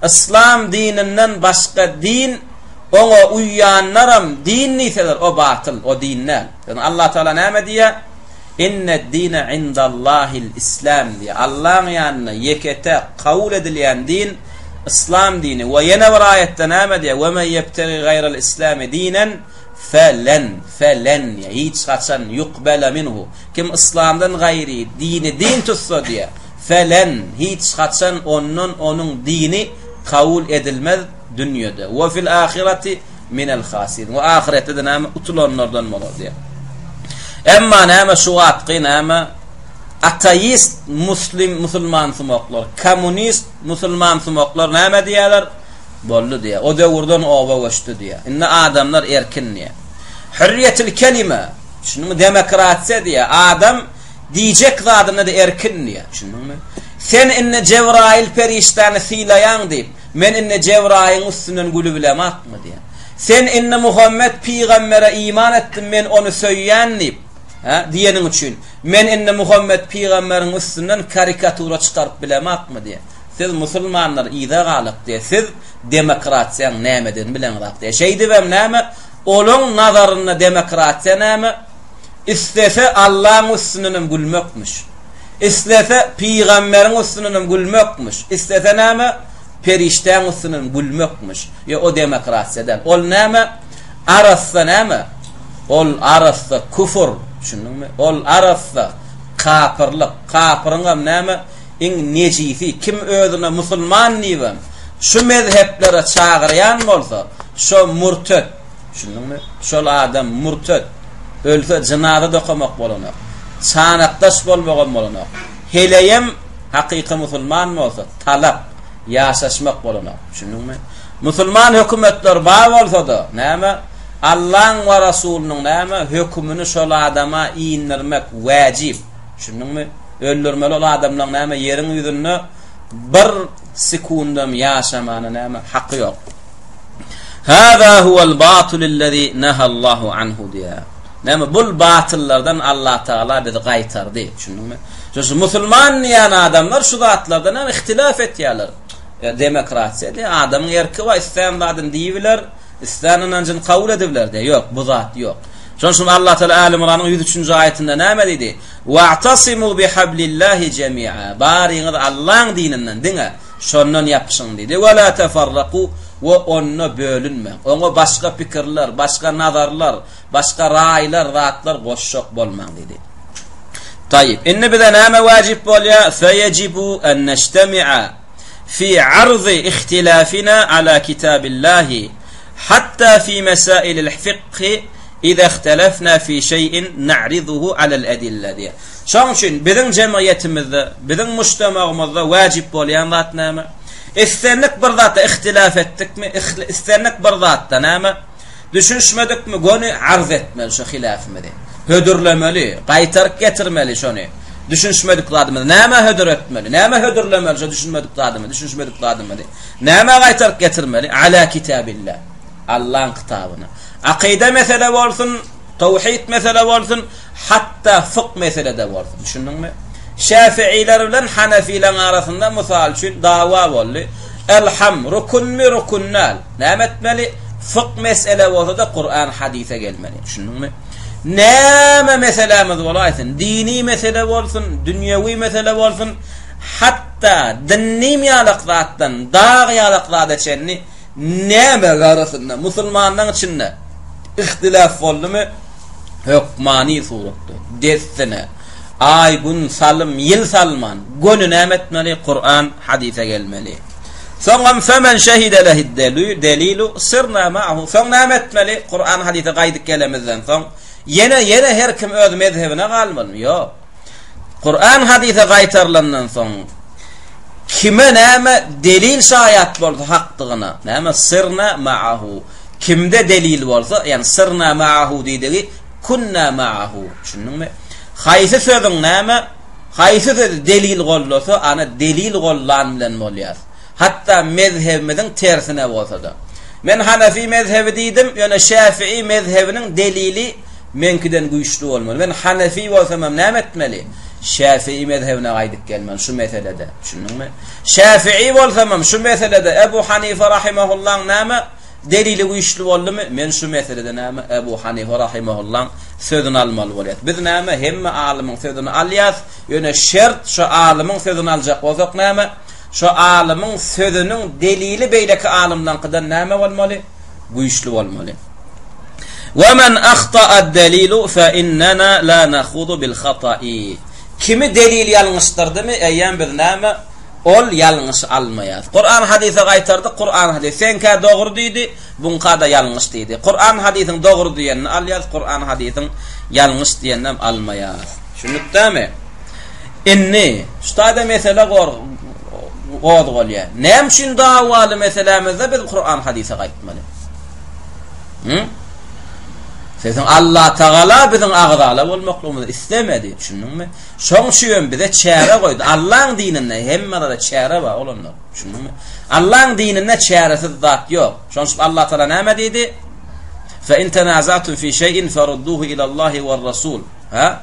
Yslam dininden başga din oňa uýýanlaram din diýseler o batyl, o din däl. Ýöne Allah Taala näme diýýär? Inne-d-dine indallahil islam diýýär. Allaň ýanynda ýeke-täk kabul edilýän din yslam dini. We ýene bir aýatda näme diýýär? We men ýebtegi gaýral islami dinen felen felen diýýär. Hiç haçan ýukbele minhu. Kim yslamdan gaýry dini din tutsa diýýär. Felen hiç haçan ondan onuň dini kabul edilmez dünýede. We fil ahireti minel hasirin. We ahyretde-de näme utulanlardan bolar diýýär. Emma näme şu wagtky näme ateist muslim musulman sumaklar, kommunist musulman sumaklar näme diýýärler? Boldy diýýär. O döwürden oba göçdi diýýär. Indi adamlar erkin diýýär. Hürriyetil kelime, düşündiňmi? Demokratiýa diýýär. Adam diýjek zadynda-da erkin diýýär. Düşündiňmi? Sen indi Jebraýyl perişdäni sylaýaň diýip, Men indi Jebraýyň üstünden gülübilemakmy diýýär. Sen indi Muhammet pygambere iman etdim, men ony söýýän diýip, hä, diýeniň üçin, men indi Muhammet pygamberiň üstünden karikatura çykaryp bilemakmy diýýär. Siz musulmanlar yza galyk diýýär. Siz demokratiýaň nämedigini bileňzak diýýär. Şeýdibem näme, olaň nazarynda demokratiýa näme? Islese Allaň üstündenem gülmekmiş. Islese pygamberiň üstündenem gülmekmiş. Islese näme? Perişdäň üstünden gülmekmiş. Ýa o demokratiýa däl. Ol näme? Arassa näme? Ol arassa küfür. Düşündiňmi? Ol arassa kapyrlyk. Kapyryňam näme? Iň nejisi. Kim özüne musulman diýibem şu mezheplere çagyrýan bolsa, şo murtet. Düşündiňmi? Şol adam murtet. Ölse jynaza dokamak bolanok. Çanakdaş bolmagam bolanok. Heleýem hakyky musulman bolsa talak, ýaşaşmak bolanok. Düşündiňmi? Musulman hökümetler bar bolsa-da, näme? Allaň we Rasulynyň näme? Hökümini şol adama indirmek wäjip. Düşündiňmi? Öldürmeli ol adamlaň näme? Ýeriň ýüzünde bir sekundam ýaşamana näme? Haky ýok. Hâzâ huwel batulüllezî nehallâhu anhu diýýär. Näme bul batyllardan Allah Tagala bizi gaýtardy. Düşündiňmi? Şonuň üçin musulman diýen adamlar şu zatlardan hem ihtilaf etýärler. E, demokratiýa diýýär, adamyň erki bar, islän zadyny diýibiler, islän ynanjyny kabul edibiler diýýär. Ýok, bu zat ýok. Şonuň üçin Allah Teala Äli Ymranyň 103-nji aýatynda näme diýdi? Wa'tasimu bihablillahi jemi'a. Baryňyz Allaň dininden diňe şondan ýapyşyň diýdi. We la teferraku we onda bölünmäň. Oňa başga pikirler, başga nazarlar, başga raýlar, zatlar goşjak bolmaň diýdi. Taýyp. Indi bize näme wajyp bolýar? Feyejibu en neştemi'a fi arzy ihtilafina ala kitabillahi Hatta fi mesailil fikhi iza ihtelefna fi şeý'in na'rizuhu alel edille diýýär. Şonuň üçin biziň jemgyýetimizde, biziň mujtamagymyzda wajyp bolýan zat näme? Islendik bir zatda ihtilaf etdikmi, islendik bir zatda näme? Düşünişmedikmi, göni arz etmeli şu hilafymyzy. Hödürlemeli, gaýtaryp getirmeli şony. Düşünişmedik zadymyzy nämä hödür etmeli? Nämä hödürlemeli şu düşünmedik zadymyzy, düşünişmedik zadymyzy? Nämä gaýtaryp getirmeli? Ala kitabillah. Allaň kitabyna. Akyda mesele bolsun, tawhid mesele bolsun, hatda fykh mesele-de bolsun. Düşündiňmi? Şäfiiler bilen Hanefileriň arasynda mysal üçin dawa boldy. Elham rukunmy, rukun däl. Näme etmeli? Fykh mesele bolsa-da Kuran hadise gelmeli. Düşündiňmi? Näme meselämiz bolaýsyn, dini mesele bolsun, dünýewi mesele bolsun, Hatda dynnym ýalak zatdan dag ýalak zada çenli näme arasynda musulmanlaryň içinde ihtilaf boldumy hökmany suratda dessine aý gün salym ýyl salman göni näme etmeli Kuran hadysa gelmeli. Soňam femen şehide lehid delilu sirna ma'hu soň näme etmeli Kuran hadysa gaýdyp gelemizden soň ýene ýene her kim öz mezhebine galmalymy ýok. Kuran hadysa gaýtarylandan soň kime näme delil şaýat bolsa hakdygyna, näme sirna ma'ahu, kimde delil bolsa, ýagny sirna ma'ahu diýdigi kunna ma'ahu, düşündiňmi? Haýsy sözüň näme, haýsy sözi delil gollasa, ana delil gollan bilen bolýar. Hatda mezhebimiziň tersine bolsa-da. Men Hanefi mezhebi diýdim, ýöne Şäfii mezhebiniň delili Meňkiden güýçli bolmaly. Men hanefi bolsam hem näme etmeli? Şäfii mezhebine gaýdyp gelmeli şu meselede. Düşündiňmi? Şäfii bolsam hem şu meselede Ebu Hanife rahimahullaň näme delili güýçli boldumy? Men şu meselede näme Ebu Hanife rahimahullaň sözüni almaly bolýas. Biz näme hemme alymyň sözüni alýas. Ýöne şert şu alymyň sözüni aljak bolsak näme? Şu alymyň sözüniň delili beýleki alymlaňkydan näme bolmaly? Güýçli bolmaly. Ve men ahta'a delilu fe innena la nahudu bil hata'i. Kimi delil ýalňyşdyrdymy, eýýäm biz näme? Ol ýalňyşy almaýas. Kuran hadysa gaýtardyk, Kuran hadys seňkä dogry diýdi, buňka-da ýalňyş diýdi. Kuran hadysyň dogry diýenini alýas, Kuran hadysyň ýalňyş diýeninem almaýas. Düşündikdämi? Indi şu taýda mesele gozgalýar. Näme üçin dawaly meselämizde biz Kuran hadysa gaýtmaly? Hı? Sesiň Allah Tagala biziň agzala bolmaklygymyzy islemedi, düşündiňmi? Şoň üçin hem bize çäre goýdy. Allaň dininde hemme zada çäre bar, oglanlar. Düşündiňmi? Allaň dininde çäresiz zat ýok. Şoň üçin Allah Tagala näme diýdi? Fe in tenazatum fi şey'in ferudduhu ila Allahi we Rasul. Ha?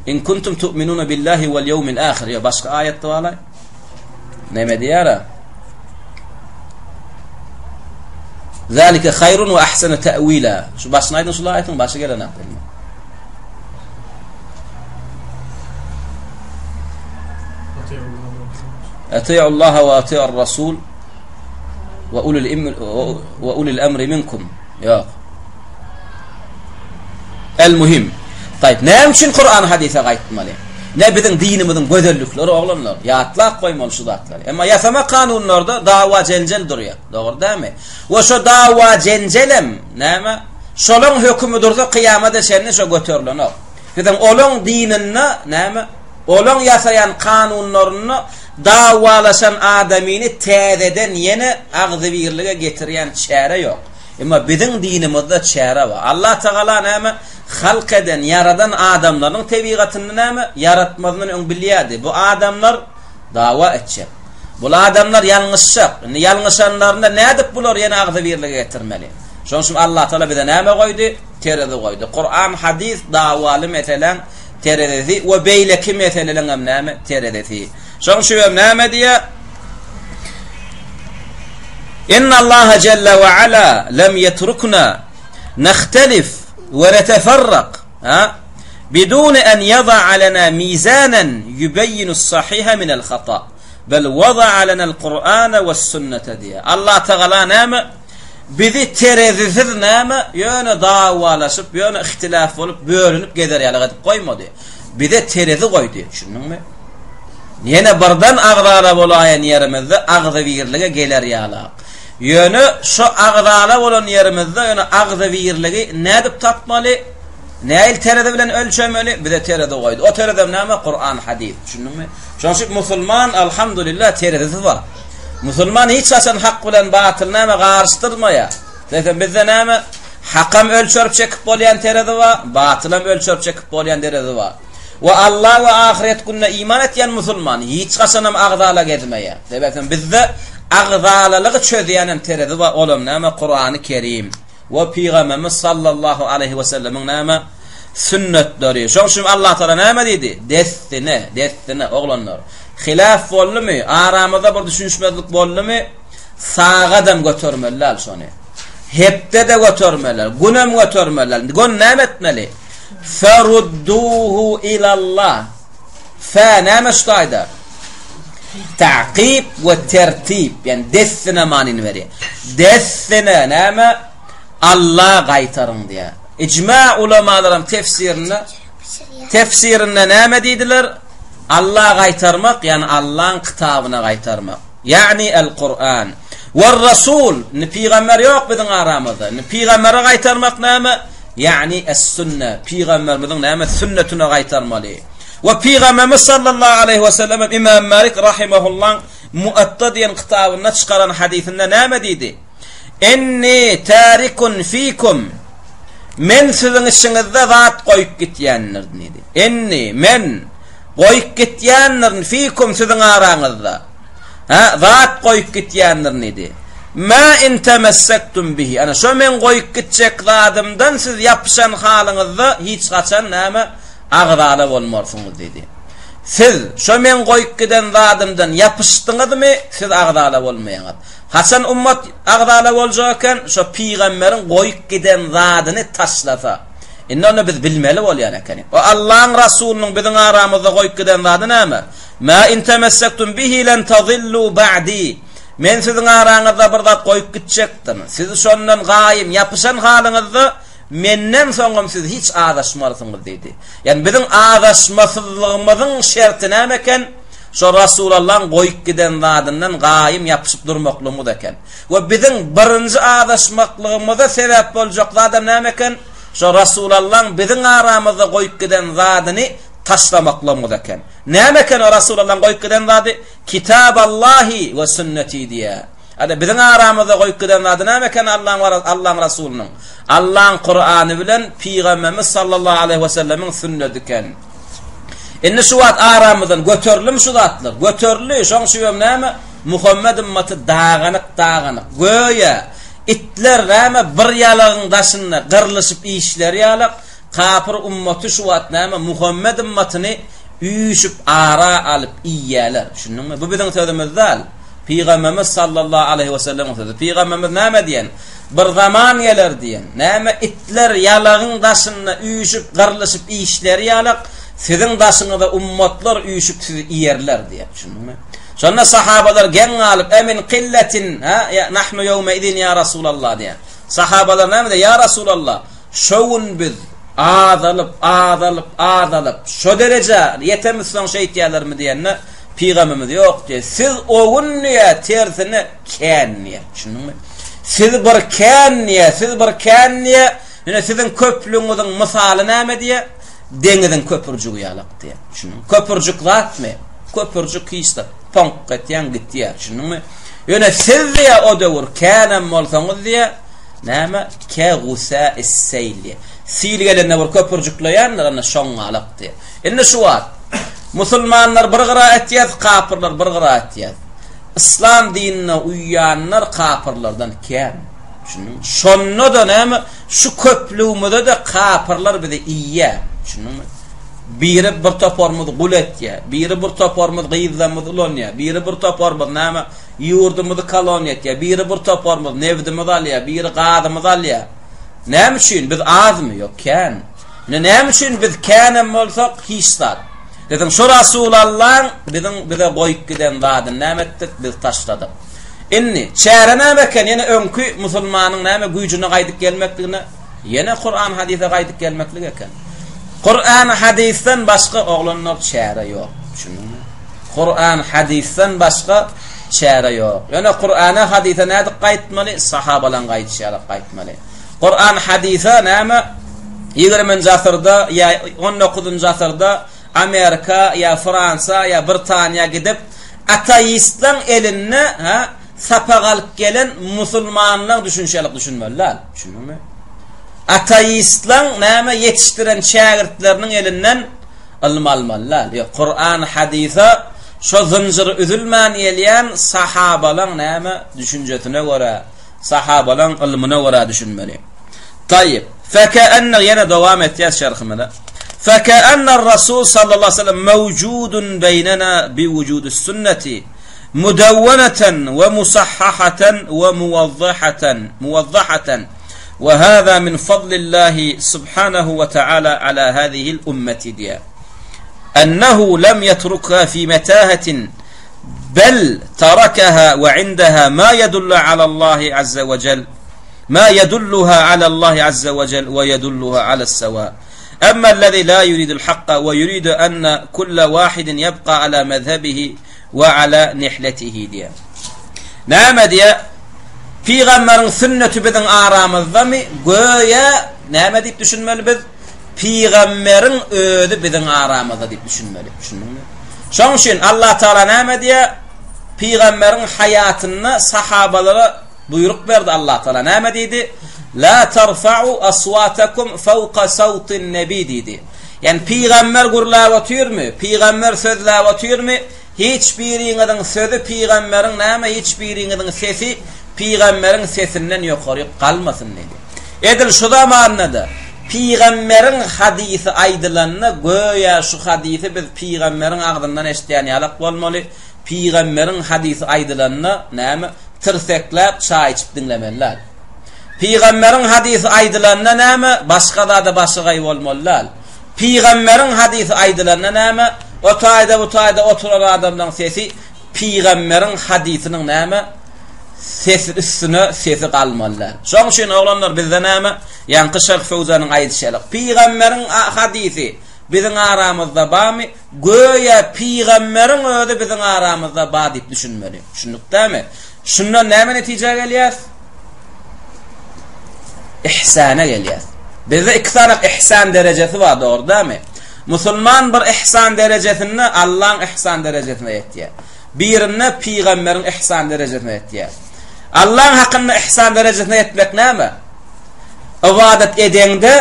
In kuntum tu'minuna billahi wal yawmil ahir. Ýa başga aýatda bar. Näme diýýär? Zalika haýrun we ahsanu ta'wila. Şu başyny aýdyň şu aýatyň başy gelen aklyma. Ati'ullaha we ati'ur rasul we ulul we ulul emri minkum. Ýok. El muhim. Taýyp, näme üçin Kur'an hadise gaýtmaly? Ne biziň dinimiziň gözellikleri oglanlar. Ýatlap goýmaly şu zatlary. Emma ýasama kanunlarda dawa jenjel durýar. Dogry dälmi? We şo dawa jenjelem näme? Şolaň hökümi dursa kyýamada çenli şo göterilenok. Biziň olaň dininde näme? Olaň ýasaýan kanunlarynda dawalaşan adamyny täzeden ýene agzybirlige getirýän çäre ýok. Emma biziň dinimizde çäre bar. Allah Tagala näme? Halk eden, ýaradan adamlarynyň tebigatyny näme? Ýaratmazyndan öň bilýärdi. Bu adamlar dawa etjek. Bul adamlar ýalňyşjak. Indi ýalňyşanlarynda nädip bulary ýene agzybirlige getirmeli? Şonuň üçin Allah Tagala bize näme goýdy? Terezi goýdy. Kuran, hadys dawaly meseläň terezisi we beýleki meseleleriň hem näme? Terezisi. Şonuň üçin hem näme diýýär? Inna Allaha jelle we ala lem yetrukna nahtelif. We neteferrak, ha? Biduni en yada'a lana mizanan yubeyyinu as-sahiha min al-hata. Bel wada'a lana al-Kur'ana we's-sunnete diýýär. Allah Tagala näme? Bizi terezisiz näme? Ýöne dawalaşyp, ýöne ihtilaf bolup, bölünip gezer ýaly edip goýmady. Bize terezi goýdy, düşündiňmi? Ýene birden agzala bolaýan ýerimizde agzybirlige geler ýalak. Ýöne şo agzala bolan ýerimizde ýöne agzybirligi nädip tapmaly? Nähili terezi bilen ölçemeli? Bize terezi goýdy. O terezem näme? Kuran, hadys. Düşündiňmi? Şonuň üçin musulman alhamdulillah terezisi bar. Musulman hiç haçan hak bilen batyly näme garyşdyrmaýar. Desem bizde näme? Hakam ölçerip çekip bolýan terezi bar, batylam ölçerip çekip bolýan terezi bar. We Allah we ahyret gününe iman etýän musulman hiç haçanam agzala gezmeýär. Sebäpden bizde agzalalygy çözýän hem terezi bar, olam näme? Kurany Kerim we Pygamberimiz sallallahu aleýhi we sellemiň näme? Sünnetleri. Şoň üçin Allah Taala näme diýdi? Dessine, dessine oglanlar. Hilaf boldumy? Aramyzda bir düşünişmezlik boldumy? Sagadam götermeli däl şony. Hepde-de götermeli, günem götermeli. Gün näme etmeli? Ferudduhu ilallah. Fe näme şu taýda? Ta'kib we tertip, ýani dessine manyny berýär. Dessine näme? Alla gaýtaryň diýär. Ijma ulamalaryň tefsirinde tefsirinde näme diýdiler? Alla gaýtarmak, ýani Allaň kitabyna gaýtarmak. Ýagny El-Kur'an. Wer-Rasul, indi pygamber ýok biziň aramyzda. Indi pygambere gaýtarmak näme? Ýagny Es-Sünne, pygamberimiziň näme sünnetine gaýtarmaly. We pygamberimiz sallallahu aleýhi we sellem Imam Malik rahimahullaň Muatta diýen kitabynda çykaran hadysynda näme diýdi? Inni tarikun fikum Men siziň içiňizde zat goýup gitýändirin diýdi. Inni men goýup gitýändirin fikum siziň araňyzda. Hä, zat goýup gitýändirin diýdi. Ma in temessektum bihi. Ana şo men goýup gitjek zadymdan siz ýapyşan halyňyzda hiç haçan näme agzala bolmarsyňyz diýdi. Siz şo men goýup giden zadymdan ýapyşdyňyzmy, siz agzala bolmaýaňyz. Haçan ummat agzala boljak eken, şo pygamberiň goýup giden zadyny taşlasa. Indi onda biz bilmeli bolýan ekenik. O Allaň Rasulynyň biziň aramyzda goýup giden zady näme? Ma in temessektum bihi len tazillu ba'di. Men siziň araňyzda bir zat goýup gitjekdim. Siz şondan gaýym ýapyşan halyňyzda menden soňam siz hiç azaşmarsyňyz diýdi. Ýagny biziň azaşmasyzlygymyzyň şerti näme eken? Şo Rasulallaň goýup giden zadyndan gaýym ýapyşyp durmaklygymyz eken. We biziň birinji azaşmaklygymyza sebäp boljak zadam näme eken? Şo Rasulallaň biziň aramyzda goýup giden zadyny taşlamaklygymyz eken. Näme eken o Rasulallaň goýup giden zady? Kitaballahi we sünneti diýýär. Hadi biziň aramyzda goýup giden zady näme eken Allaň we Allaň Rasulynyň? Allaň Kurany bilen Pygamberimiz sallallahu aleýhi we sellemiň sünneti eken. Indi şu wagt aramyzdan göterilimi şu zatlar? Göterildi. Şoň üçin hem näme? Muhammed ymmaty daganyk daganyk. Göýä itler näme bir ýalagyň daşynda gyrlyşyp işleri ýalak, kapyr ummaty şu wagt näme Muhammed ymmatyny üýşüp ara alyp iýýäler. Düşündiňmi? Bu biziň sözümiz däl. Pygamberimiz sallallahu aleýhi we sellemiň sözi. Pygamberimiz näme diýen? Bir zaman geler diýen. Näme itler ýalagyň daşynda üýşüp gyrlyşyp işleri ýalak, siziň daşyňyza ummatlar üýşüp sizi iýerler diýen. Düşündiňmi? Şonda sahabalar geň galyp, Emin qilletin, ha, ya nahnu ýewme izin ýa Rasulallah diýen. Sahabalar näme diýen? Ýa Rasulallah, şo gün biz azalyp, azalyp, azalyp, şo derejä ýetemiz soň şeýtýärlermi diýende, Pygamberimiz ýok diýýär. Siz o gün diýýär, tersine kän diýýär. Düşündiňmi? Siz bir kän diýýär, siz bir kän diýýär. Ýöne siziň köplügiňiziň mysaly näme diýýär? Deňiziň köpürjigi ýalak diýýär. Düşündiňmi? Köpürjik zatmy? Köpürjik hiç zat. Poňk etýäň gitýär. Düşündiňmi? Ýöne siz diýýär o döwür känem bolsaňyz diýýär, näme? Ke gusa is-seýl diýýär. Sil gelende bir köpürjikleýändir, ana şoňňalak diýýär. Indi şu wagt musulmanlar bir gyra etýäs, kapyrlar bir gyra etýäs. Yslam dinine uýýanlar kapyrlardan kän. Düşündiňmi? Şonda-da näme? Şu köplügimize-de kapyrlar bizi iýýär. Düşündiňmi? Biri bir toparymyzy gul etýär, biri bir toparymyz gyzlarymyzy ulanýar, biri bir toparymyz näme? Ýurdumyzy koloniýa etýär, biri bir toparymyz nebdimizi alýar, biri gazymyzy alýar. Näme üçin? Biz azmy? Ýok, kän. Ine näme üçin biz känem bolsak hiç zat. Biziň şu Rasulallaň biziň bize goýup giden zadyny näme etdik? Biz taşladyk. Indi çäre näme eken? Ýene öňki musulmanyň näme güýjüne gaýdyp gelmekligine, ýene Kuran hadysa gaýdyp gelmeklik eken. Kuran hadysdan başga oglanlar çäre ýok. Düşündiňmi? Kuran hadysdan başga çäre ýok. Ýöne Kurana hadysa nädip gaýtmaly? Sahabalaň gaýdyşy ýaly gaýtmaly. Kuran hadysa näme? Ýigriminji asyrda ýa on dokuzynjy asyrda Amerika ýa Fransiýa ýa Britaniýa gidip ateistleň elinde ha sapak alyp gelen musulmanlaň düşünşi ýaly düşünmeli däl. Düşündiňmi? Ateistleň näme ýetişdiren şägirtleriniň elinden ylym almaly däl. Ýok, Kuran hadysa şo zynjyry üzülmän gelýän sahabalaň näme düşünjesine görä, sahabalaň ylmyna görä düşünmeli. Taýyp. Fekeenne ýene dowam etýäs şerhimize. Fekeenne Rasul sallallahu aleyhi ve sellem mewcudun beynena bi wucudus sünneti mudawweneten we musahhahaten we muwazzahaten muwazzahaten we hâzâ min fadlillahi subhanahu we teâlâ alâ hâzihil ümmeti diýýär. Ennehu lem yetrukha fi metahetin bel tarakaha we indaha ma yedullu alallahi azze we cel ma yedulluha alallahi azze we cel we yedulluha alas-sewa. Emma allazi la yuridul hakka we yuridu enne kulle wahidin yebqa ala mezhebihi we ala nihletihi diýýär. Näme diýýär? Pygamberiň sünneti biziň aramyzdamy? Göýä näme diýip düşünmeli biz? Pygamberiň özi biziň aramyzda diýip düşünmeli. Düşündiňmi? Şonuň üçin Allah Taala näme diýýär? Pygamberiň haýatynda sahabalara buýruk berdi Allah Taala. Näme diýdi? La tarfa'u aswatakum fawqa sawtin nebi diýdi. Ýani pygamber gürläp otyrmy? Pygamber sözläp otyrmy? Hiç biriňiziň sözi pygamberiň näme hiç biriňiziň sesi pygamberiň sesinden ýokaryk galmasyn diýdi. Edil şu zamanda-da pygamberiň hadysy aýdylanda göýä şu hadysy biz pygamberiň agzyndan eşidýän ýalak bolmaly, pygamberiň hadysy aýdylanda näme tirsekläp çaý içip diňlemeli däl. Pygamberiň hadysy aýdylanda näme başga zada başagaý bolmaly däl. Pygamberiň hadysy aýdylanda näme? O taýda bu taýda oturan adamlaň sesi pygamberiň hadysynyň näme? Sesi üstüne sesi galmaly däl. Şoň üçin oglanlar bizde näme? Ýaňky Şyh Fewzanyň aýdyşy ýaly, pygamberiň hadysy biziň aramyzda barmy? Göýä pygamberiň özi biziň aramyzda bar diýip düşünmeli. Düşündik dämi? Şundan näme netijä gelýäs? Ihsana gelýär. Bizde iki sany ihsan derejesi bar, dogry dälmi? Musulman bir ihsan derejesinde Allaň ihsan derejesine ýetýär. Birinde pygamberiň ihsan derejesine ýetýär. Allaň hakynda ihsan derejesine ýetmek näme? Ybadat edeňde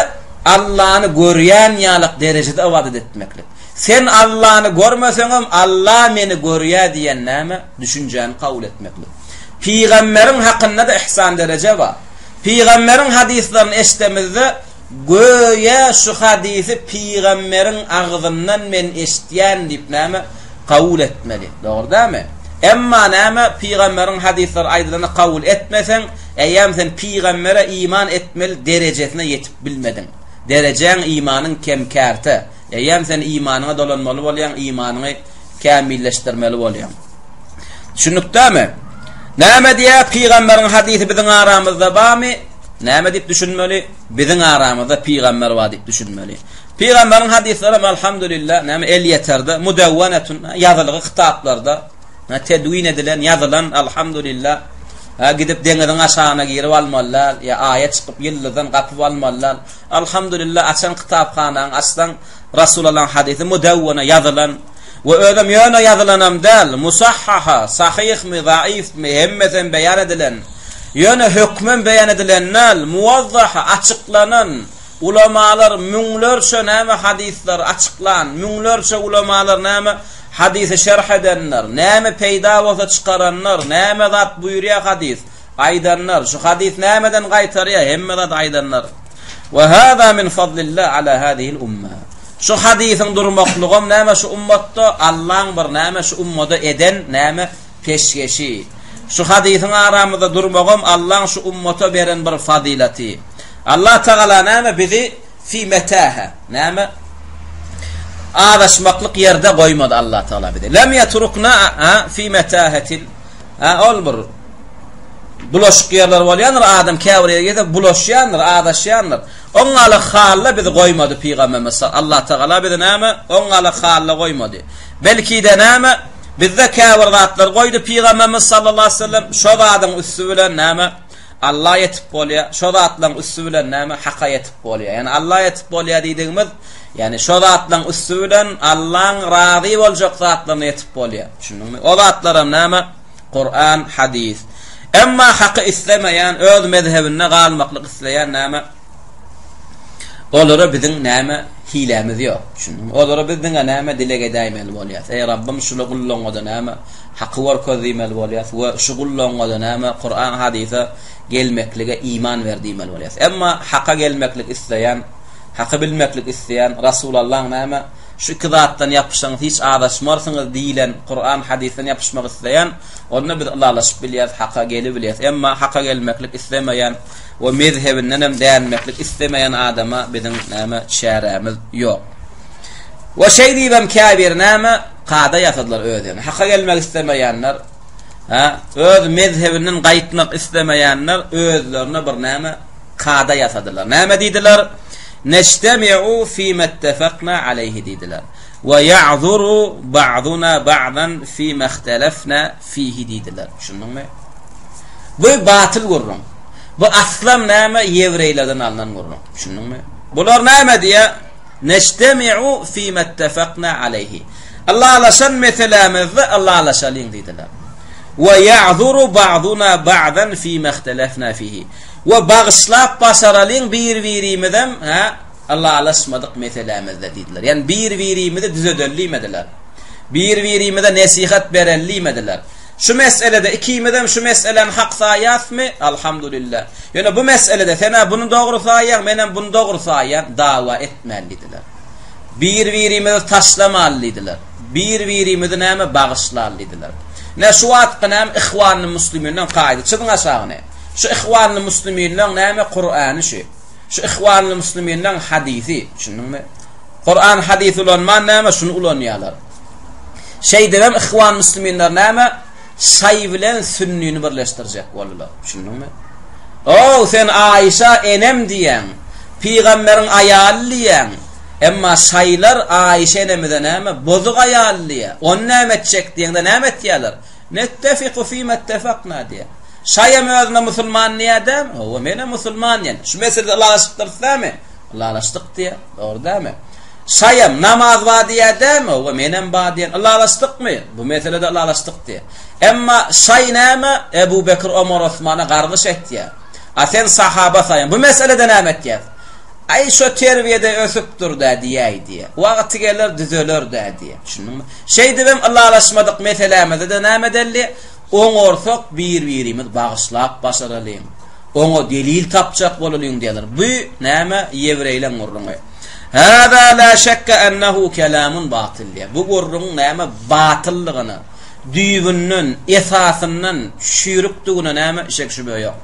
Allany görýän ýalyk derejede ybadat etmeklik. Sen Allany görmeseňem Alla meni görýär diýen näme? Düşünjäni kabul etmeklik. Pygamberiň hakynda-da ihsan dereje bar. Pygamberiň hadyslaryny eşidemizde, göýä şu hadysy pygamberiň agzyndan men eşidýän diýip näme, kabul etmeli. Dogry dälmi? Emma näme, pygamberiň hadyslary aýdylanda kabul etmeseň, eýýäm sen pygambere iman etmeli derejesine ýetip bilmediň. Derejäň imanyň kem-kärte. Eýýäm sen imanyňa dolanmaly bolýaň, imanyňy kämilleşdirmeli bolýaň. Düşündikdämi? Näme diýýär? Pygamberiň hadysy biziň aramyzda barmy? Näme diýip düşünmeli? Biziň aramyzda pygamber bar diýip düşünmeli. Pygamberiň hadyslary elhamdülillah näme el ýeterde, mudawwanatun ýazylgy kitaplarda, tedwin edilen, ýazylan elhamdülillah. Ha gidip deňiziň aşagyna girip almaly däl, ýa aýa çykyp ýyldyzdan gapyp almaly däl. Elhamdülillah açan kitaphanaňy açsaň Rasulullahyň hadysy mudawwana ýazylan We özem ýöne ýazylanam däl, musahhaha, sahyhmy, zaifmi, hemmesem beýan edilen. Ýöne hökmem beýan edilen däl, muwazzaha, açyklanan, ulamalar müňlerçe näme hadyslary açyklan, müňlerçe ulamalar näme hadysy şerh edenler, näme peýda bolsa çykaranlar, näme zat buýurýar hadys, aýdanlar, şu hadys nämeden gaýtarýar, hemme zat aýdanlar. We hâzâ min fadlillah alâ hâzihil umma. Şu hadysyň durmaklygam näme şu ummatda Allaň bir näme şu ummada eden näme peşgeşi. Şu hadysyň aramyzda durmagam Allaň şu ummata beren bir fazylaty. Allah Tagala näme bizi fi metähe, näme azaşmaklyk ýerde goýmady Allah Tagala bizi. Lem yetrukna fi metähetil ha ol bir bulaşyk ýerler bolýandyr, adam käbir ýere gelse bulaşýandyr, azaşýandyr. Oňňaly halla bizi goýmady pygamberimiz. Allah Tagala bizi näme? Oňňaly halla goýmady. Belki-de näme? Bizde käbir zatlar goýdy pygamberimiz sallallahu aleyhi ve sellem. Şo zadyň üsti bilen näme? Alla ýetip bolýar. Şo zatlaryň üsti bilen näme? Haka ýetip bolýar. Ýagny Alla ýetip bolýar diýdigimiz, ýagny şo zatlaryň üsti bilen Allaň razy boljak zatlaryna ýetip bolýar. Düşündiňmi? O zatlaram näme? Kuran, hadys. Emma haky islemeýän, öz mezhebinde galmaklyk isleýän näme? Olara biziň näme hilämiz ýok. Düşündiňmi? Olara biz diňe näme dileg edäýmeli bolýas. Eý Rabbym şula gullaňňada näme haky görkez diýmeli bolýas we şu gullaňňada näme Kuran hadysa gelmeklige iman ber diýmeli bolýas. Emma haka gelmeklik isleýän, haky bilmeklik isleýän Rasulallaň näme şu iki zatdan ýapyşsaňyz hiç azaşmarsyňyz diýilen Kuran hadysdan ýapyşmak isleýän onda biz ylalaşyp bilýäs, haka gelibilýäs. Emma haka gelmeklik islemeýän we mezhebindenem dänmeklik islemeýän adama biziň näme çärämiz ýok. We şeý diýibem käbiri näme kada ýasadylar özlerine. Haka gelmek islemeýänler, ha, öz mezhebinden gaýtmak islemeýänler özlerine bir näme kada ýasadylar. Näme diýdiler? Neştemi'u fîme ittefakna aleyhi diýdiler. We ya'zuru ba'duna ba'dan fîme ihtelefna fihi diýdiler. Düşündiňmi? Bu batyl gürrüň. Bu aslam näme? Ýewreýlerden alnan gürrüň. Düşündiňmi? Bular näme diýýär? Neştemi'u fîme ittefakna aleyhi. Ylalaşan meselämizde ylalaşalyň diýdiler. We ya'zuru ba'duna ba'dan fîme ihtelefna fihi. We bagyşlap başaralyň bir-birimizem, hä, ylalaşmadyk meselämizde diýdiler. Ýagny bir-birimizi düzedeli diýmediler. Bir-birimize nesihat bereli diýmediler. Şu meselede ikimizem şu meseläni hak saýýasmy? Alhamdulillah. Ýöne bu meselede sen-ä buny dogry saýýaň, menem buny dogry saýýan, dawa etmäli diýdiler. Bir-birimizi taşlamaly diýdiler. Bir-birimizi näme bagyşlaly diýdiler. Ine şu wagtky näme Ihwanyl Musliminleň kaýdy. Çyzyň aşagyny. Şu Ihwanyl Musliminleň näme Kurany şu. Şu Ihwanyl Musliminleň hadysy. Düşündiňmi? Kuran hadys ulanman näme şuny ulanýarlar. Şeýdibem Ihwan Musliminler näme şaý bilen sünnini birleşdirjek boldular. Düşündiňmi? Ow, sen Aişa enem diýýäň. Pygamberiň aýaly diýýäň. Emma şaýlar Aişa enemize näme bozuk aýal diýýär. Ony näme etjek diýeňde näme etýärler? Nettefiku fima ittefakna diýýär. Şaýam özüne musulman diýýär dämi? Hawa, menem musulman diýen. Şu meselede ylalaşypdyrys dämi? Ylalaşdyk diýýär. Dogry dämi? Şaýam namaz bar diýýär dämi? Hawa, menem bar diýen. Ylalaşdykmy? Bu meselede ylalaşdyk diýýär. Emma şaý näme? Ebu Bekir, Omar, Osmana gargyş etýär. A sen sahaba saýaň. Bu meselede näme etýäs? Aý şo terbiýede ösüpdir-dä diýäý diýýär. Wagty geler düzeler-dä diýýär. Düşündiňmi? Şeýdibem ylalaşmadyk meselämizde-de näme edeli? Oňarsak bir-birimiz bagyşlap başaralyň. Oňa delil tapjak bolalyň diýýärler. Bu näme? Ýewreýleň gürrüňi. Hâzâ lâ şekke ennehu kelâmun batyl diýýär. Bu gürrüňiň näme batyldygyna, düýbünden, esasyndan çüýrükdigine näme şek-şübhe ýok.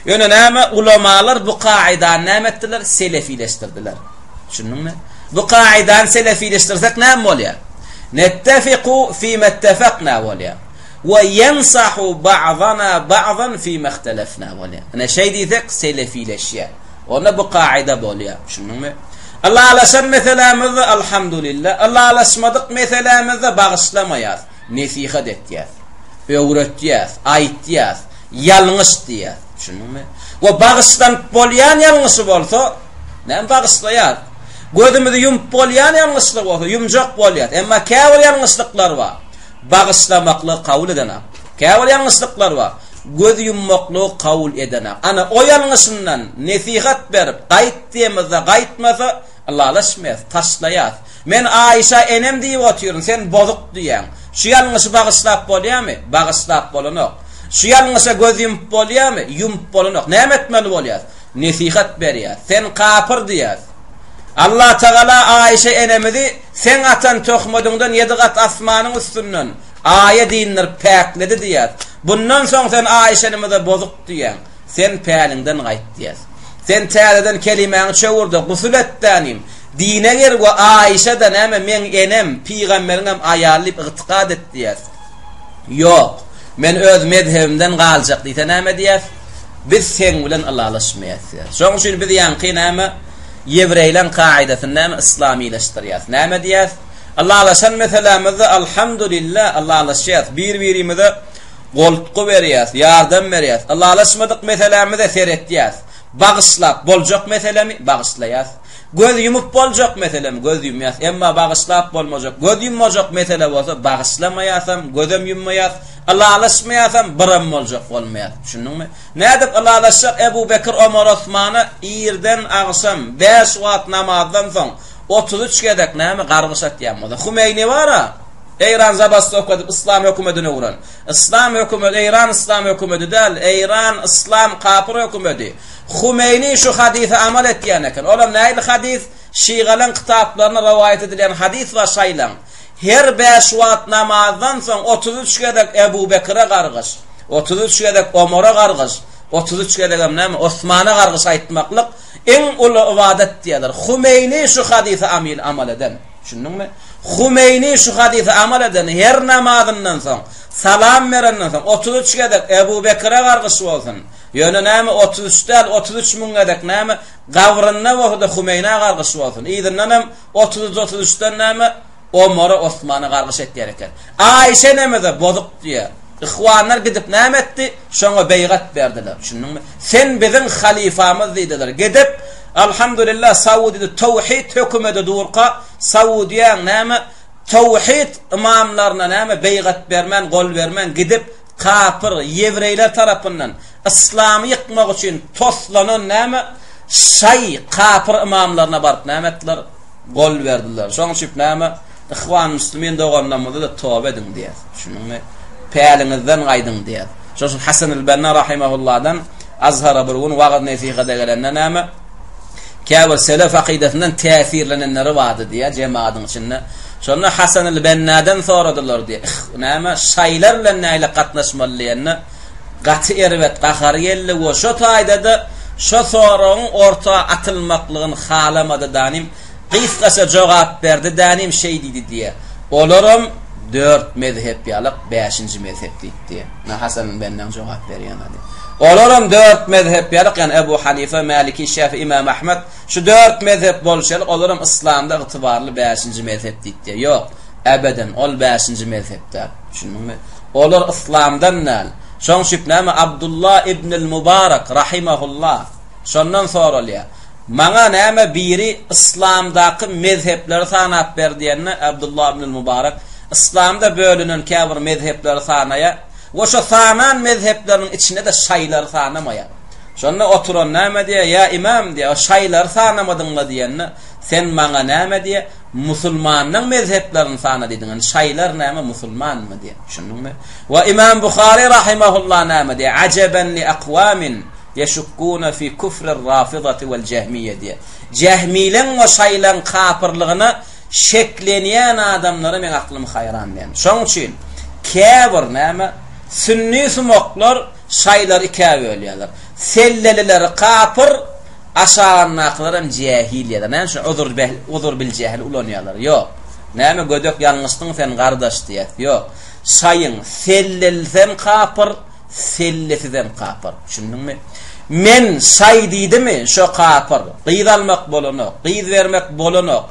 Ýöne näme ulamalar bu kaidany näme etdiler? Selefileşdirdiler. Düşündiňmi? Bu kaidany selefileşdirsek näme bolýar? Nettefiku fîme ittefakna bolýar. We ýensahu ba'zana ba'zan fîme ihtelefna bolýar. Ine şeý diýsek selefileşýär. Onda bu kaida bolýar. Düşündiňmi? Ylalaşan meselämizde alhamdulillah, ylalaşmadyk meselämizde bagyşlamaýas, nesihat etýäs. Öwretýäs, aýtýas, ýalňyş diýýäs. Düşündiňmi? We bagyşlanyp bolýan ýalňyşy bolsa, näme bagyşlaýas? Gözümizi ýumup bolýan ýalňyşlyk bolsa, ýumjak bolýas. Emma käbir ýalňyşlyklar bar. Bagyşlamaklygy kabul edenak. Käbir ýalňyşlyklar bar. Göz ýummaklygy kabul edenak. Ana, o ýalňyşyndan nesihat berip, gaýt diýemizde gaýtmasa, ylalaşmaýas, taşlaýas. Men Aişa enem diýip otyryn, sen bozuk diýýäň. Şu ýalňyşy bagyşlap bolýarmy? Bagyşlap bolanok. Şu ýalňyşa göz ýumup bolýarmy? Ýumup bolanok. Näme etmeli bolýas? Nesihat berýäs. Sen kapyr diýýäs. Allatagala Aişa enemizi Seň atan töhmediňden ýedi gat asmanyň üstünden Aýa diýindirip päkledi diýýär. Bundan soň sen Aýşenimize bozuk diýýäň. Sen päliňden gaýt diýýär. Sen täzeden kelimäňi çöwür-de, gusul et-dä nim. Dine gir we Aişe-de näme meň enem, pygamberiňem aýaly diýip ygtykad et diýýäs. Ýok, men öz mezhebimden galjak diýse näme diýýäs? Biz seň bilen ylalaşmaýas diýýäs. Şonuň üçin biz ýaňky näme ýewreýleň kaýdasyny näme yslamylaşdyrýas. Näme diýýäs? Ylalaşan meselämizde alhamdulillah ylalaşýas. Bir-birimize goltgy berýäs, ýardam berýäs. Ylalaşmadyk meselämize seretýäs. Bagyşlap boljak meselemi bagyşlaýas. Göz ýumup boljak meselemi göz ýumýas. Emma bagyşlap bolmajak, göz ýummajak mesele bolsa bagyşlamaýasam, gözem ýummaýas, ylalaşmaýasam, biram boljak bolmaýas. Düşündiňmi? Nädip ylalaşjak Ebu Bekir Omar Osmana irden agşam bäş wagt namazdan soň 33 gezek näme gargyş atýan bolsa. Humeýni bar-a, Eýran zabastowka edip yslam hökümetini guran. Yslam hökümeti, Eýran yslam hökümeti däl, Eýran yslam kapyr hökümeti. Humeýni şu hadysa amal etýän eken. Olam nähili hadys? Şygalaň kitaplarynda rowaýat edilýän hadys bar şaýlaň. Her bäş wagt namazdan soň 33 gezek Ebu Bekire gargyş, 33 gezek Omara gargyş, 33 gezegem näme Osmana gargyş aýtmaklyk iň uly ybadat diýýärler. Humeýni şu hadysa amil amal eden. Düşündiňmi? Humeýni şu hadysa amal eden her namazyndan soň, salam berenden soň 33 gezek Ebu Bekire gargyş bolsun. Ýöne näme 33 däl, 33 müň gezek näme gabrynda bolsa-da Humeýnä gargyş bolsun. Yzyndanam 33 33-den näme Omara, Osmana gargyş etýär eken. Aýşe enemize bozuk diýýär. Ihwanlar gidip näme etdi? Şoňa beýgat berdiler. Düşündiňmi? Sen biziň halyfamyz diýdiler. Gidip, Alhamdulillah, Saudyda towhid hökümedi durka, Saudyýaň näme towhid ymamlaryna näme beýgat bermän, gol bermän gidip, kapyr ýewreýler tarapyndan yslamy ýykmak üçin toslanan näme şaý kapyr ymamlaryna baryp näme etdiler? Gol berdiler. Şoň üçin näme Ihwan Müslimin doganlarymyza-da toba ediň diýýäs. Düşündiňmi? Päliňizden gaýdyň diýýäs. Şoň üçin Hasan el-Benna rahimahullahdan Azhara bir gün wagyz nesihada gelende näme? Käbir selef akydasyndan täsirlenenleri bardy diýýär jemadyň içinde. Şonda Hasan el-Bennadan soradylar diýýär. Näme şaýlar bilen näle gatnaşmaly diýende gaty erbet gahary geldi we şo taýda-da şo soragyň orta atylmaklygyny halamady danym. Gysgaça jogap berdi dänim şeý diýdi diýe. Olaram dört mezhep ýalak bäşinji mezhep diýip diýe. Na Hasan Bennaň jogap berýän ady. Olaram dört mezhep ýalak ýani Ebu Hanife, Maliki, Şafi, Imam Ahmed şu dört mezhep bolşy ýaly olaram yslamda ygtybarly bäşinji mezhep diýip diýe. Ýok, ebeden ol bäşinji mezhep däl. Düşündiňmi? Olar yslamdan däl. Şoň üçin näme Abdullah ibnül Mubarak rahimahullah şondan soralýar. Maňa näme biri yslamdaky mezhepleri sanap ber diýende, Abdullah ibnül Mubarak yslamda bölünen käbir mezhepleri sanaýar we şo sanan mezhepleriniň içinde-de şaýlary sanamaýar. Şonda oturan näme diýýär, Ýa imam diýýär, o şaýlary sanamadyň-la diýende, sen maňa näme diýýär, musulmanyň mezheplerini sana diýdiň, indi şaýlar näme musulmanmy diýýär. Düşündiňmi? We Imam Buhary rahimahullah näme diýýär, Ajaban li akwamin Ýeşukkune fi küfrir rafidati wel jehmiýe diýýär. Jehmileň we şaýlaň kapyrlygyna şeklenýän adamlara meň aklym haýran diýen. Şoň üçin käbir näme sünni sumaklar şaýlary ikä bölýärler. Sellelileri kapyr, aşagyndakylar hem jähil diýýärler. Näme üçin uzur uzur bil jähil ulanýarlar? Ýok. Näme gödek ýalňyşdyň sen gardaş diýýär. Ýok. Şaýyň sellelisem kapyr, Sellesizem kapyr. Düşündiňmi? Men şaý diýdimi, şo kapyr. Gyz almak bolanok, gyz bermek bolanok.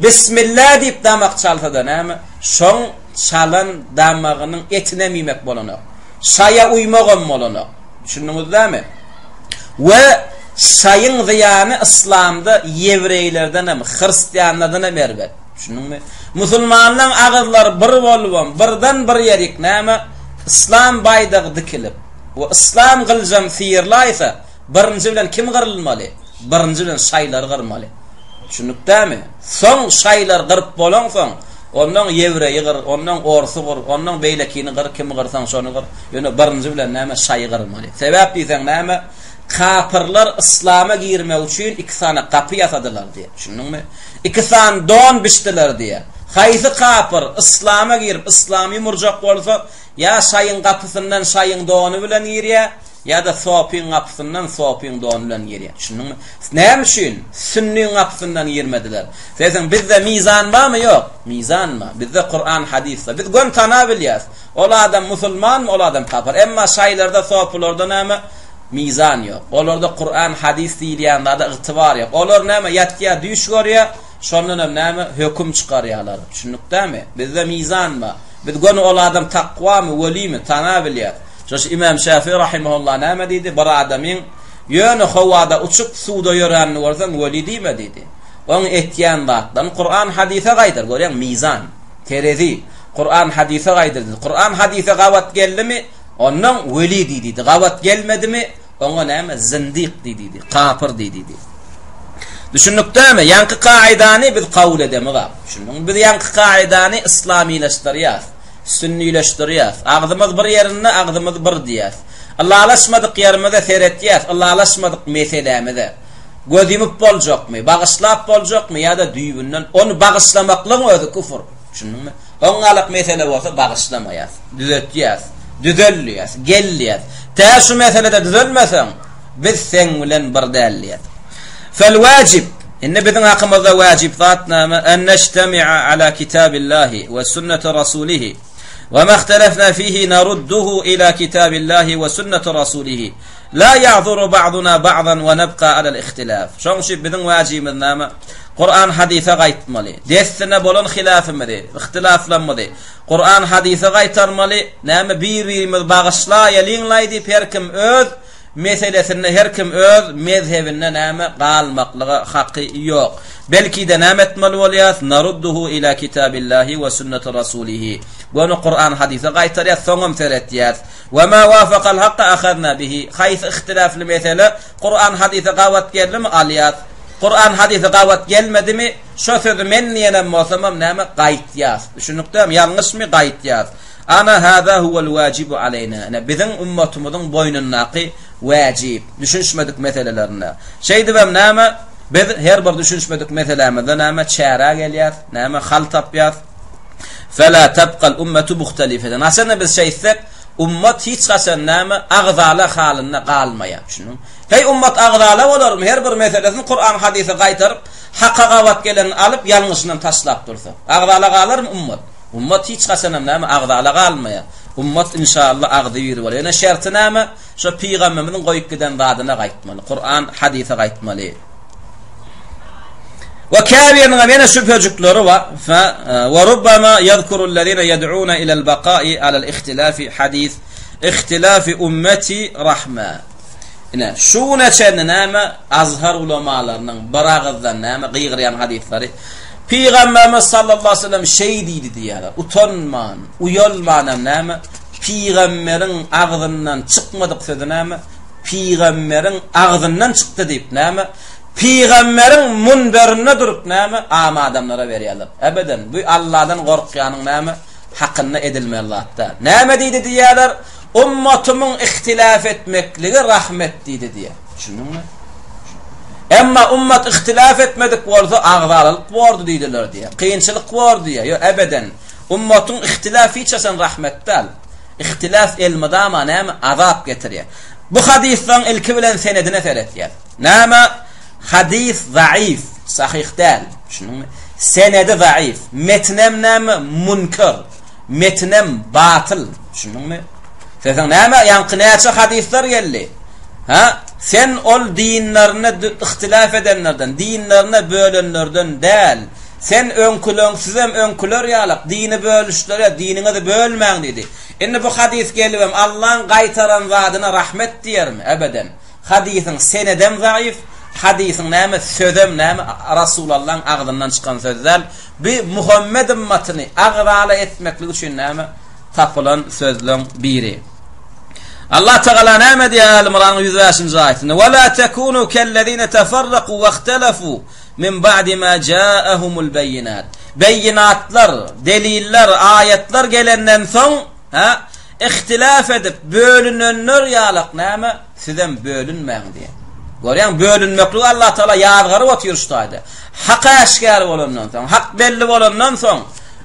Bismilla diýip damak çalsa-da näme? Şoň çalan damagynyň etinem iýmek bolanok. Şaýa uýmagam bolanok. Düşündiňiz dämi? We şaýyň zyýany yslamda ýewreýlerdenem, hristianlardanam erbet. Düşündiňmi? Musulmanlaň agyzlary bir bolubam, birden bir ýerik näme? Yslam baýdagy dikilip we yslam gylyjam syýyrlaýsa, birinji bilen kim gyrylmaly? Birinji bilen şaýlary gyrmaly. Düşündik dämi? Soň şaýlary gyryp bolaňsoň, onnoň ýewreýi gyr, onnoň orsy gyr, onnoň beýlekini gyr, kimi gyrsaň şony gyr. Ýöne birinji bilen näme şaýy gyrmaly. Sebäp diýseň näme? Kapyrlar yslama girmek üçin iki sany gapy ýasadylar diýýär. Düşündiňmi? Iki sany don biçdiler diýýär. Haýsy kapyr yslama girip, yslamy ýumurjak bolsa, ýa şaýyň gapysyndan şaýyň dony bilen girýär, Ýa-da sopyň gapysyndan sopyň dony bilen girýär. Düşündiňmi? Näme üçin sünniň gapysyndan girmediler? Seýseň bizde mizan barmy? Ýok. Mizan bar. Bizde Kuran, hadys bar. Biz göni tanabilýäs. Ol adam musulmanmy, ol adam kapyr. Emma şaýlarda, sopylarda näme? Mizan ýok. Olarda Kuran, hadys diýilýän zada ygtybar ýok. Olar näme? Ýatýar, düýş görýär. Şondan hem näme? Höküm çykarýarlar. Düşündik dämi? Bizde mizan bar. Biz göni ol adam takwamy, welimi tanabilýäs. Şoş Imam Şafi rahimehullah näme diýdi? Bir adamyň ýöne howada uçup, suwda ýöränini görseň, weli diýme diýdi. Oň etýän zatlaryny Kuran hadysa gaýdyr, görýäň, mizan, terezi. Kuran hadysa gaýdyr diýdi. Kuran hadysa gabat geldimi, ondan weli diý diýdi. Gabat gelmedimi, oňa näme? Zindik diý diýdi. Kapyr diý diýdi. Düşündik dämi? Ýaňky kaidany biz kabul edemizok. Düşündiňmi? Biz ýaňky kaidany islamylaşdyrýas. Sünnileşdirýäs. Agzymyz bir ýerinde, agzymyz bir diýýäs. Ylalaşmadyk ýerimize seretýäs, ylalaşmadyk meselämize. Göz ýumup boljakmy, bagyşlap boljakmy ýa-da düýbünden ony bagyşlamaklygyň özi küfür. Düşündiňmi? Oňňalak mesele bolsa bagyşlamaýas, düzetýäs, düzel diýýäs, gel diýýäs. Tä şu meselede düzelmeseň, biz seň bilen bir däl diýýäs. Fel wajib, Indi biziň hakymyzda wajyp zat näme? En neştemi'a ala kitabillahi we sünneti rasulihi we ma ihtelefna fihi narudduhu ila kitabillahi we sünneti rasulihi la ya'zuru ba'duna ba'dan we nebqa alal ihtilaf. Şoň üçin biziň wajybymyz näme? Kuran hadysa gaýtmaly. Dessine bolan hilafymyzy, ihtilaflarymyzy Kuran hadysa gaýtarmaly. Näme bir-birimizi bagyşlaýalyňlaý diýip her kim öz meselesinde her kim öz mezhebinde näme galmaklyga haky ýok. Belki-de näme etmeli bolýas? Narudduhu ila kitabillahi we sünneti rasulihi. Göni Kuran hadysa gaýtarýas, soňam seretýäs. We ma wafakal hakka ahazna bihi. Haýsy ihtilafly mesele Kuran hadysa gabat geldimi alýas. Kuran hadysa gabat gelmedimi, şo sözi men diýenem bolsamam näme gaýtýas. Düşündikdämi? Ýalňyşmy? Gaýtýas. Ana hâzâ huwel wâjibu aleýnâ, ine, biziň ummatymyzyň boýnundaky wäjip, düşünişmedik meselelerinde. Şeýdibem näme, biz her bir düşünişmedik meselämizde näme, çärä gelýäs, näme, hal tapýas. Felâ tebkal ummetu muhtelifeten. Haçanda biz şeýtsek, ummat hiç haçan näme, agzala halynda galmaýar. Düşündiňmi? Heý, ummat agzala bolarmy, her bir meselesini Kuran hadysa gaýtaryp, haka gabat gelenini alyp, ýalňyşyndan taşlap dursa. Agzala galarmy ummat? Ummat hiç haçanam näme agzala galmaýar. Ummat inşallah agzybir bolar. Ýöne şerti näme? Şo pygamberimiziň goýup giden zadyna gaýtmaly. Kuran, hadysa gaýtmaly. We käbiriniň ýene şübhejikleri bar. Fa we rubbama ýazkurullezine ýed'una ilal baka'i alal ihtilafi hadis ihtilafi ummeti rahma. Ine, şu güne çenli näme Azhar ulamalarynyň bir agyzdan näme gygyrýan hadyslary Pygamberimiz sallallahu aleyhi ve sellem şeý diýdi diýýärler. Utanman, uýalmanam näme pygamberiň agzyndan çykmadyk sözi näme pygamberiň agzyndan çykdy diýip näme pygamberiň munberinde durup näme am adamlara berýärler. Ebeden bu Allahdan gorkýanyň näme hakynda edilmeli zat däl. Näme diýdi diýýärler? Ummatymyň ihtilaf etmekligi rahmet diýdi diýýär. Düşündiňmi? Emma ummat ihtilaf etmedik bolsa agzalalyk bordy diýdiler diýýär. Kynçylyk bordy diýýär. Ýok, ebeden. Ummatyň ihtilaf hiç haçan rahmet däl. Ihtilaf elmydama näme? Azap getirýär. Bu hadyslaryň ilki bilen senedine seretýär. Näme? Hadys zaif, sahyh däl. Düşündiňmi? Senedi zaif. Metnem näme? Munkar. Metinem batyl. Düşündiňmi? Seseň näme? Ýaňky näçe hadyslar geldi? Ha? Sen ol dinlerine ihtilaf edenlerden, dinlerine bölenlerden däl. Sen öňküleň, sizem öňküler ýalak dini bölüşlere, diniňizi bölmäň diýdi. Indi bu hadys gelibem Allaň gaýtaran zadyna rahmet diýermi? Ebeden. Hadysyň senedem zaif, hadysyň näme sözem näme Rasulallaň agzyndan çykan söz däl. Bu Muhammed ymmatyny agzala etmeklik üçin näme tapylan sözleň biri. Allah Tagala näme diýýär Äli Ymranyň 105-nji aýatynda? Wa la tekunu kellezine teferraku we ihtelefu min ba'di ma ja'ahumul beýinat. Beýinatlar, deliller, aýatlar gelenden soň, ha, ihtilaf edip bölünenler ýalak näme? Sizem bölünmäň diýýär. Görýäň, bölünmekligi Allah Tagala ýazgaryp otyr şu taýda. Hak äşgär bolandan soň, hak belli bolandan soň,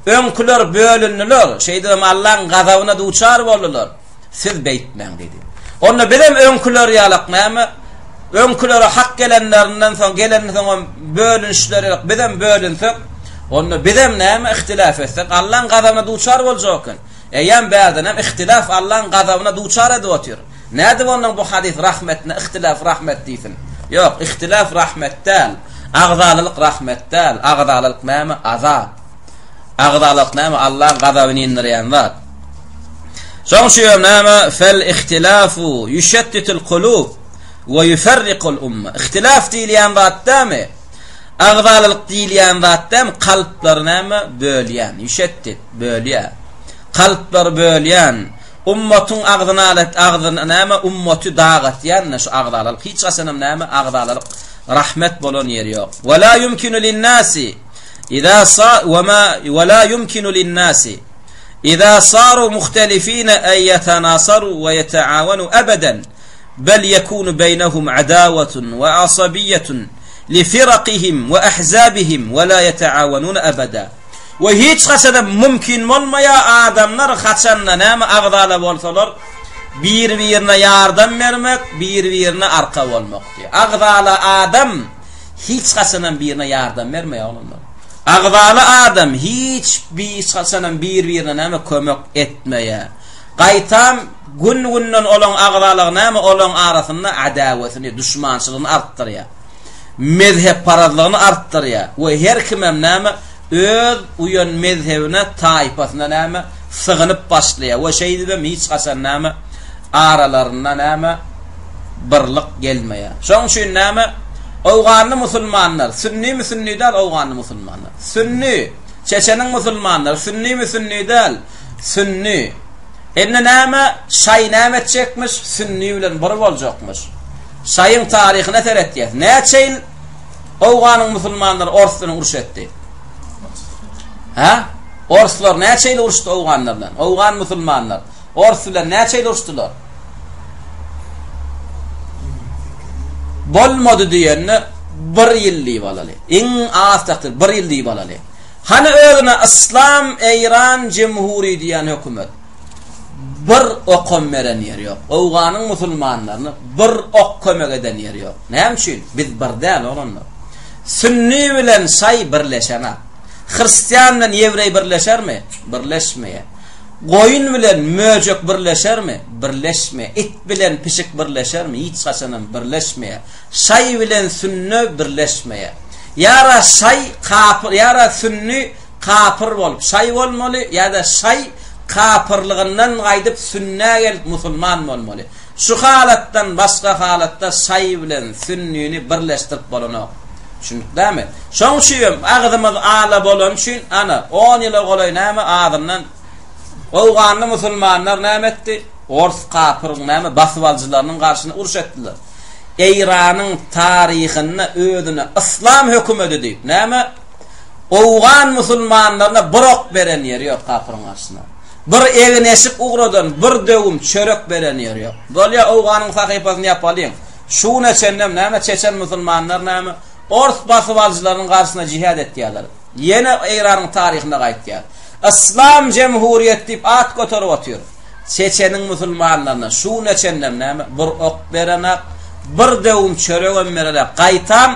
öňküler bölündiler, şeýdibem Allaň gazabyna duçar boldular. Siz beýtmäň diýdi. Onda bizem öňküler ýalak näme? Öňkülere hak gelenlerinden soň, gelenden soňam bölünişleri ýalak bizem bölünsek, onda bizem näme ihtilaf etsek, Allaň gazabyna duçar boljak eken. Eýýäm bärdenem ihtilaf Allaň gazabyna duçar edip otyr. Nädip onnoň bu hadys rahmetine ihtilaf rahmet diýsin? Ýok, ihtilaf rahmet däl. Agzalalyk rahmet däl. Agzalalyk näme? Azap. Agzalalyk näme? Allaň gazabyny indirýän zat. Şoň üçin hem näme? Fel ihtilafu ýuşettitul kulub we ýuferrikul umma. Ihtilaf diýilýän zat dämi? Agzalalyk diýilýän zat dämi? Kalplary näme? Bölýän. Ýuşettit, bölýär. Kalplary bölýän. Ummatyň agzyny alat agzyny näme ummaty dagatýan şu agzalalyk hiç haçanam näme agzalalyk rahmet bolan ýeri ýok. Wa la ýumkinu linnasi iza sa wa ma wa la ýumkinu linnasi iza saru muhtelifina en ýetanasaru we ýeteawanu abadan bel ýekunu beýnehum adawatun we asabiýetun li firaqihim we ahzabihim we la ýeteawanuna abada. We hiç haçanam mümkin bolmaýar adamlar haçanda näme agzala bolsalar bir-birine ýardam bermek, bir-birine arka bolmak diýýär. Agzala adam hiç haçanam birine ýardam bermeýär oglanlar. Agzala adam hiç hiç haçanam bir-birine näme kömek etmeýär. Gaýtam gün-günden olaň agzalygy näme olaň arasynda adawetini, duşmançylygyny artdyrýar. Mezhepparazlygyny artdyrýar we her kimem näme öz uýan mezhebine, taýpasyna näme sygynyp başlaýar we şeýdibem hiç haçan näme aralarynda näme birlik gelmeýär. Şoň üçin näme owganly musulmanlar, sünnimi sünni däl owganly musulmanlar. Sünni, çeçeniň musulmanlary sünnimi sünni däl, sünni. Indi näme şaý näme etjekmiş, sünni bilen bir boljakmyş. Şaýyň taryhyna seretýäs. Näçe ýyl Owganyň musulmanlary ors bilen uruş etdi? Hä? Orslar näçe ýyl uruşdy owganlar bilen? Owgan musulmanlar ors bilen näçe ýyl uruşdylar? Bolmady diýende bir ýyl diýip alaly. Iň az takdyr bir ýyl diýip alaly. Hany özüne Yslam Eýran Jemhuri diýen hökümet? Bir okam beren ýeri ýok. Owganyň musulmanlaryna bir ok kömek eden ýeri ýok. Näme üçin? Biz bir däl oglanlar. Sünni bilen şaý birleşenak. Hristian bilen ýewreý birleşermi? Birleşmeýär. Goýun bilen möjek birleşermi? Birleşmeýär. It bilen pişik birleşermi? Hiç haçanam birleşmeýär. Şaý bilen sünni birleşmeýär. Ýa-da şaý kapyr, ýa-da sünni kapyr bolup şaý bolmaly ýa-da şaý kapyrlygyndan gaýdyp sünnä gelip musulman bolmaly. Şu halatdan başga halatda şaý bilen sünnini birleşdirip bolanok. Düşündik dämi? Şoň üçinem agzymyz ala bolany üçin ana on ýyla golaý näme azyndan owganly musulmanlar näme etdi? Ors kapyryň näme basybalyjylarynyň garşyna uruş etdiler. Eýranyň taryhynda özüne yslam hökümedi diýip näme Owgan musulmanlaryna bir ok beren ýeri ýok kapyryň garşysyna. Bir egin-eşik ugradan, bir döwüm çörek beren ýeri ýok. Bolýa Owganyň sahypasyny ýapalyň. Şu güne çenlem näme çeçen musulmanlar näme ors basybalyjylarynyň garşysyna jihad etýärler. Ýene Eýranyň taryhyna gaýtýar. Yslam jemhuriýeti diýip at göterip otyr. Çeçeniň musulmanlaryna şu güne çenlem näme bir ok berenak, bir döwüm çöregem berenak. Gaýtam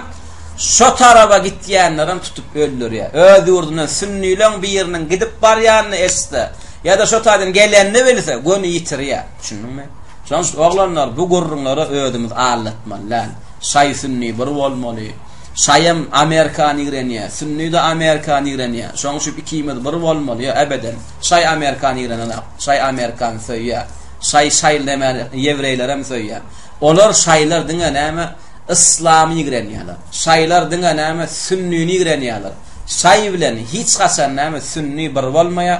Şo taraba gitýänlerem tutup öldürýär. Öz ýurdundan sünnileň biriniň gidip barýanyny eşitse ýa-da şo taýdan gelenini bilse, göni ýitirýär. Düşündiňmi? Şonuň üçin oglanlar bu gürrüňlere özümizi aldatmaly däl. Şaý sünni bir bolmaly. Şaýam Amerikany ýigrenýär, sünni-de Amerikany ýigrenýär. Şonuň üçin ikimiz bir bolmaly. Ýok, ebeden. Şaý Amerikany ýigrenenok. Şaý Amerikany söýýär. Şaý şaý näme ýewreýlerem söýýär. Olar şaýlar diňe näme Yslamy ýigrenýärler. Şaýlar diňe näme sünnini ýigrenýärler. Şaý bilen hiç haçan näme sünni bir bolmaýar.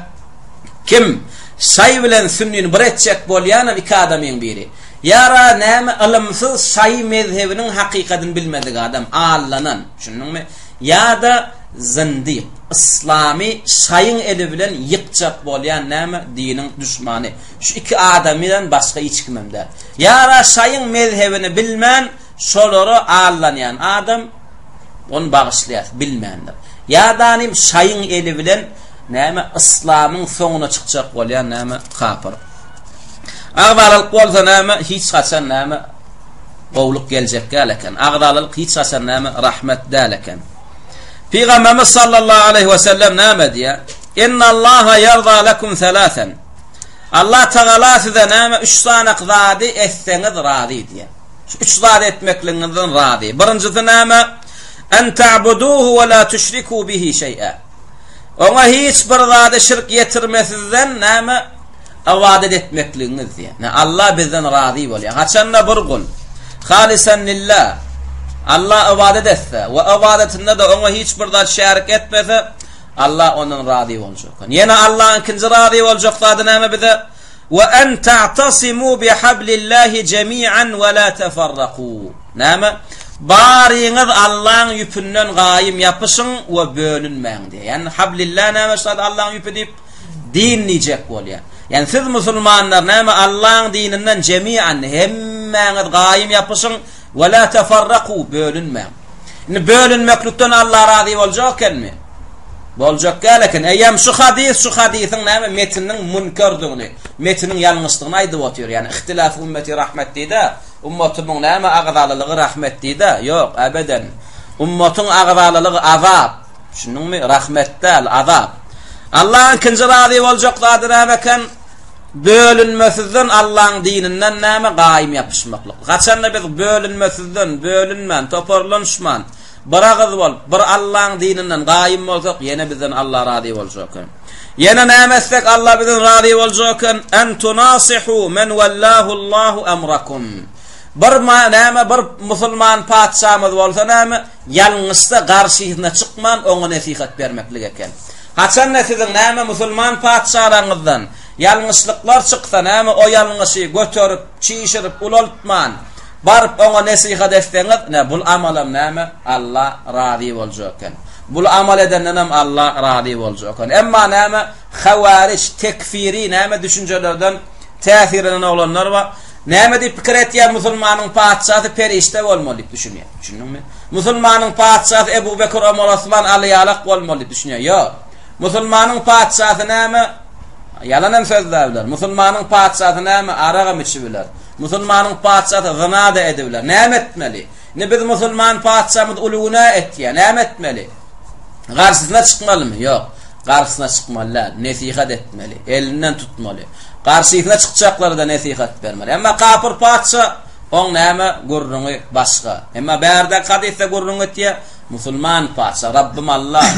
Kim şaý bilen sünnini bir etjek bolýanam iki adamyň biri. Ýara näme ylymsyz şaý mezhebiniň hakykadyny bilmedik adam, allanan, düşündiňmi? Ýa-da zyndyk, yslamy şaýyň eli bilen ýykjak bolýan näme diniň duşmany. Şu iki adamydan başga hiç kimem däl. Ýa-da şaýyň mezhebini bilmän şolara aldanýan adam, ony bagyşlaýas, bilmändir. Ýa-da şaýyň eli bilen näme yslamyň soňuna çykjak bolýan näme kapyr. Agzalalyk bolsa näme? Hiç haçan näme? Gowluk geljek däl eken. Agzalalyk hiç haçan näme? Rahmet däl eken. Pygamberimiz sallallahu aleyhi ve sellem näme diýýär? Innallaha ýarza lekum selasen. Allah Tagala size näme üç sany zady etseňiz razy diýýär. Şu üç zady etmekligiňizden razy. Birinjisi näme? En ta'buduhu we la tuşriku bihi şeý'a. Oňa hiç bir zady şirk ýetirmesizden näme? Ybadat etmekligiňiz diýýär. Ne Allah bizden razy bolýar. Haçanda bir gul halisan lillah Allah ybadat etse we ybadatynda-da oňa hiç bir zat şärik etmese, Allah ondan razy boljak. Ýene Allahyň ikinji razy boljak zady näme bize? We en ta'tasimu bi hablillahi jemi'an we la tafarraku. Näme? Baryňyz Allahyň ýüpünden gaýym ýapyşyň we bölünmäň diýýär. Ýagny hablillah näme şu Allahyň ýüpi diýip din diýjek bolýar. Ýagny siz musulmanlar näme Allahyň dininden jemi'an hemmäňiz gaýym ýapyşyň we la tafarraku bölünmäň. Indi bölünmeklikden Allah razy boljak ekenmi? Boljak däl eken. Eýýäm şu hadys şu hadysyň näme metniniň münkerdigini, metniň ýalňyşdygyny aýdyp otyr. Ýagny ihtilaf ümmeti rahmet diýdi. Ummatymyň näme agzalalygy rahmet diýdi. Ýok, ebeden. Ummatyň agzalalygy azap. Düşündiňmi? Rahmet däl, azap. Allahyň ikinji razy boljak zady näme eken? Bölünmesizden Allahyň dininden näme gaýym ýapyşmaklyk. Haçanda biz bölünmesizden, bölünmän, toparlanyşman, bir agyz bolup, bir Allahyň dininden gaýym bolsak, ýene bizden Allah razy boljak eken. Ýene näme etsek Allah bizden razy boljak eken? En tunasihu men wallahu Allahu emrakum. Bir näme bir musulman patyşamyz bolsa näme ýalňyşsa garşysyna çykman oňa nesihat bermeklik eken. Haçanda siziň näme musulman patyşalaryňyzdan ýalňyşlyklar çyksa näme o ýalňyşy göterip, çişirip, ulaltman, baryp oňa nesihat etseňiz, ne bul amalam näme Alla razy boljak eken. Bul amal edendenem Alla razy boljak eken. Emma näme hawariç, tekfiri näme düşünjelerden täsirlenen oglanlar bar. Näme diýip pikir etýär musulmanyň patyşasy perişde bolmaly diýip düşünýär. Düşündiňmi? Musulmanyň patyşasy Ebu Bekir, Omar, Osman, Aly ýalak bolmaly diýip düşünýär. Ýok. Musulmanyň patyşasy näme? Ýalan hem sözläp biler. Musulmanyň patyşasy näme? Arak hem içip biler. Musulmanyň patyşasy zyna-da edip biler. Näme etmeli? Indi biz musulman patyşamyz uly günä etýär. Näme etmeli? Garşysyna çykmalymy? Ýok. Garşysyna çykmaly däl. Nesihat etmeli. Elinden tutmaly. Garşysyna çykjaklara-da nesihat bermeli. Emma kapyr patyşa oň näme gürrüňi başga. Emma bärdäki hadysda gürrüň etýär, musulman patyşa, Rabbym Allah,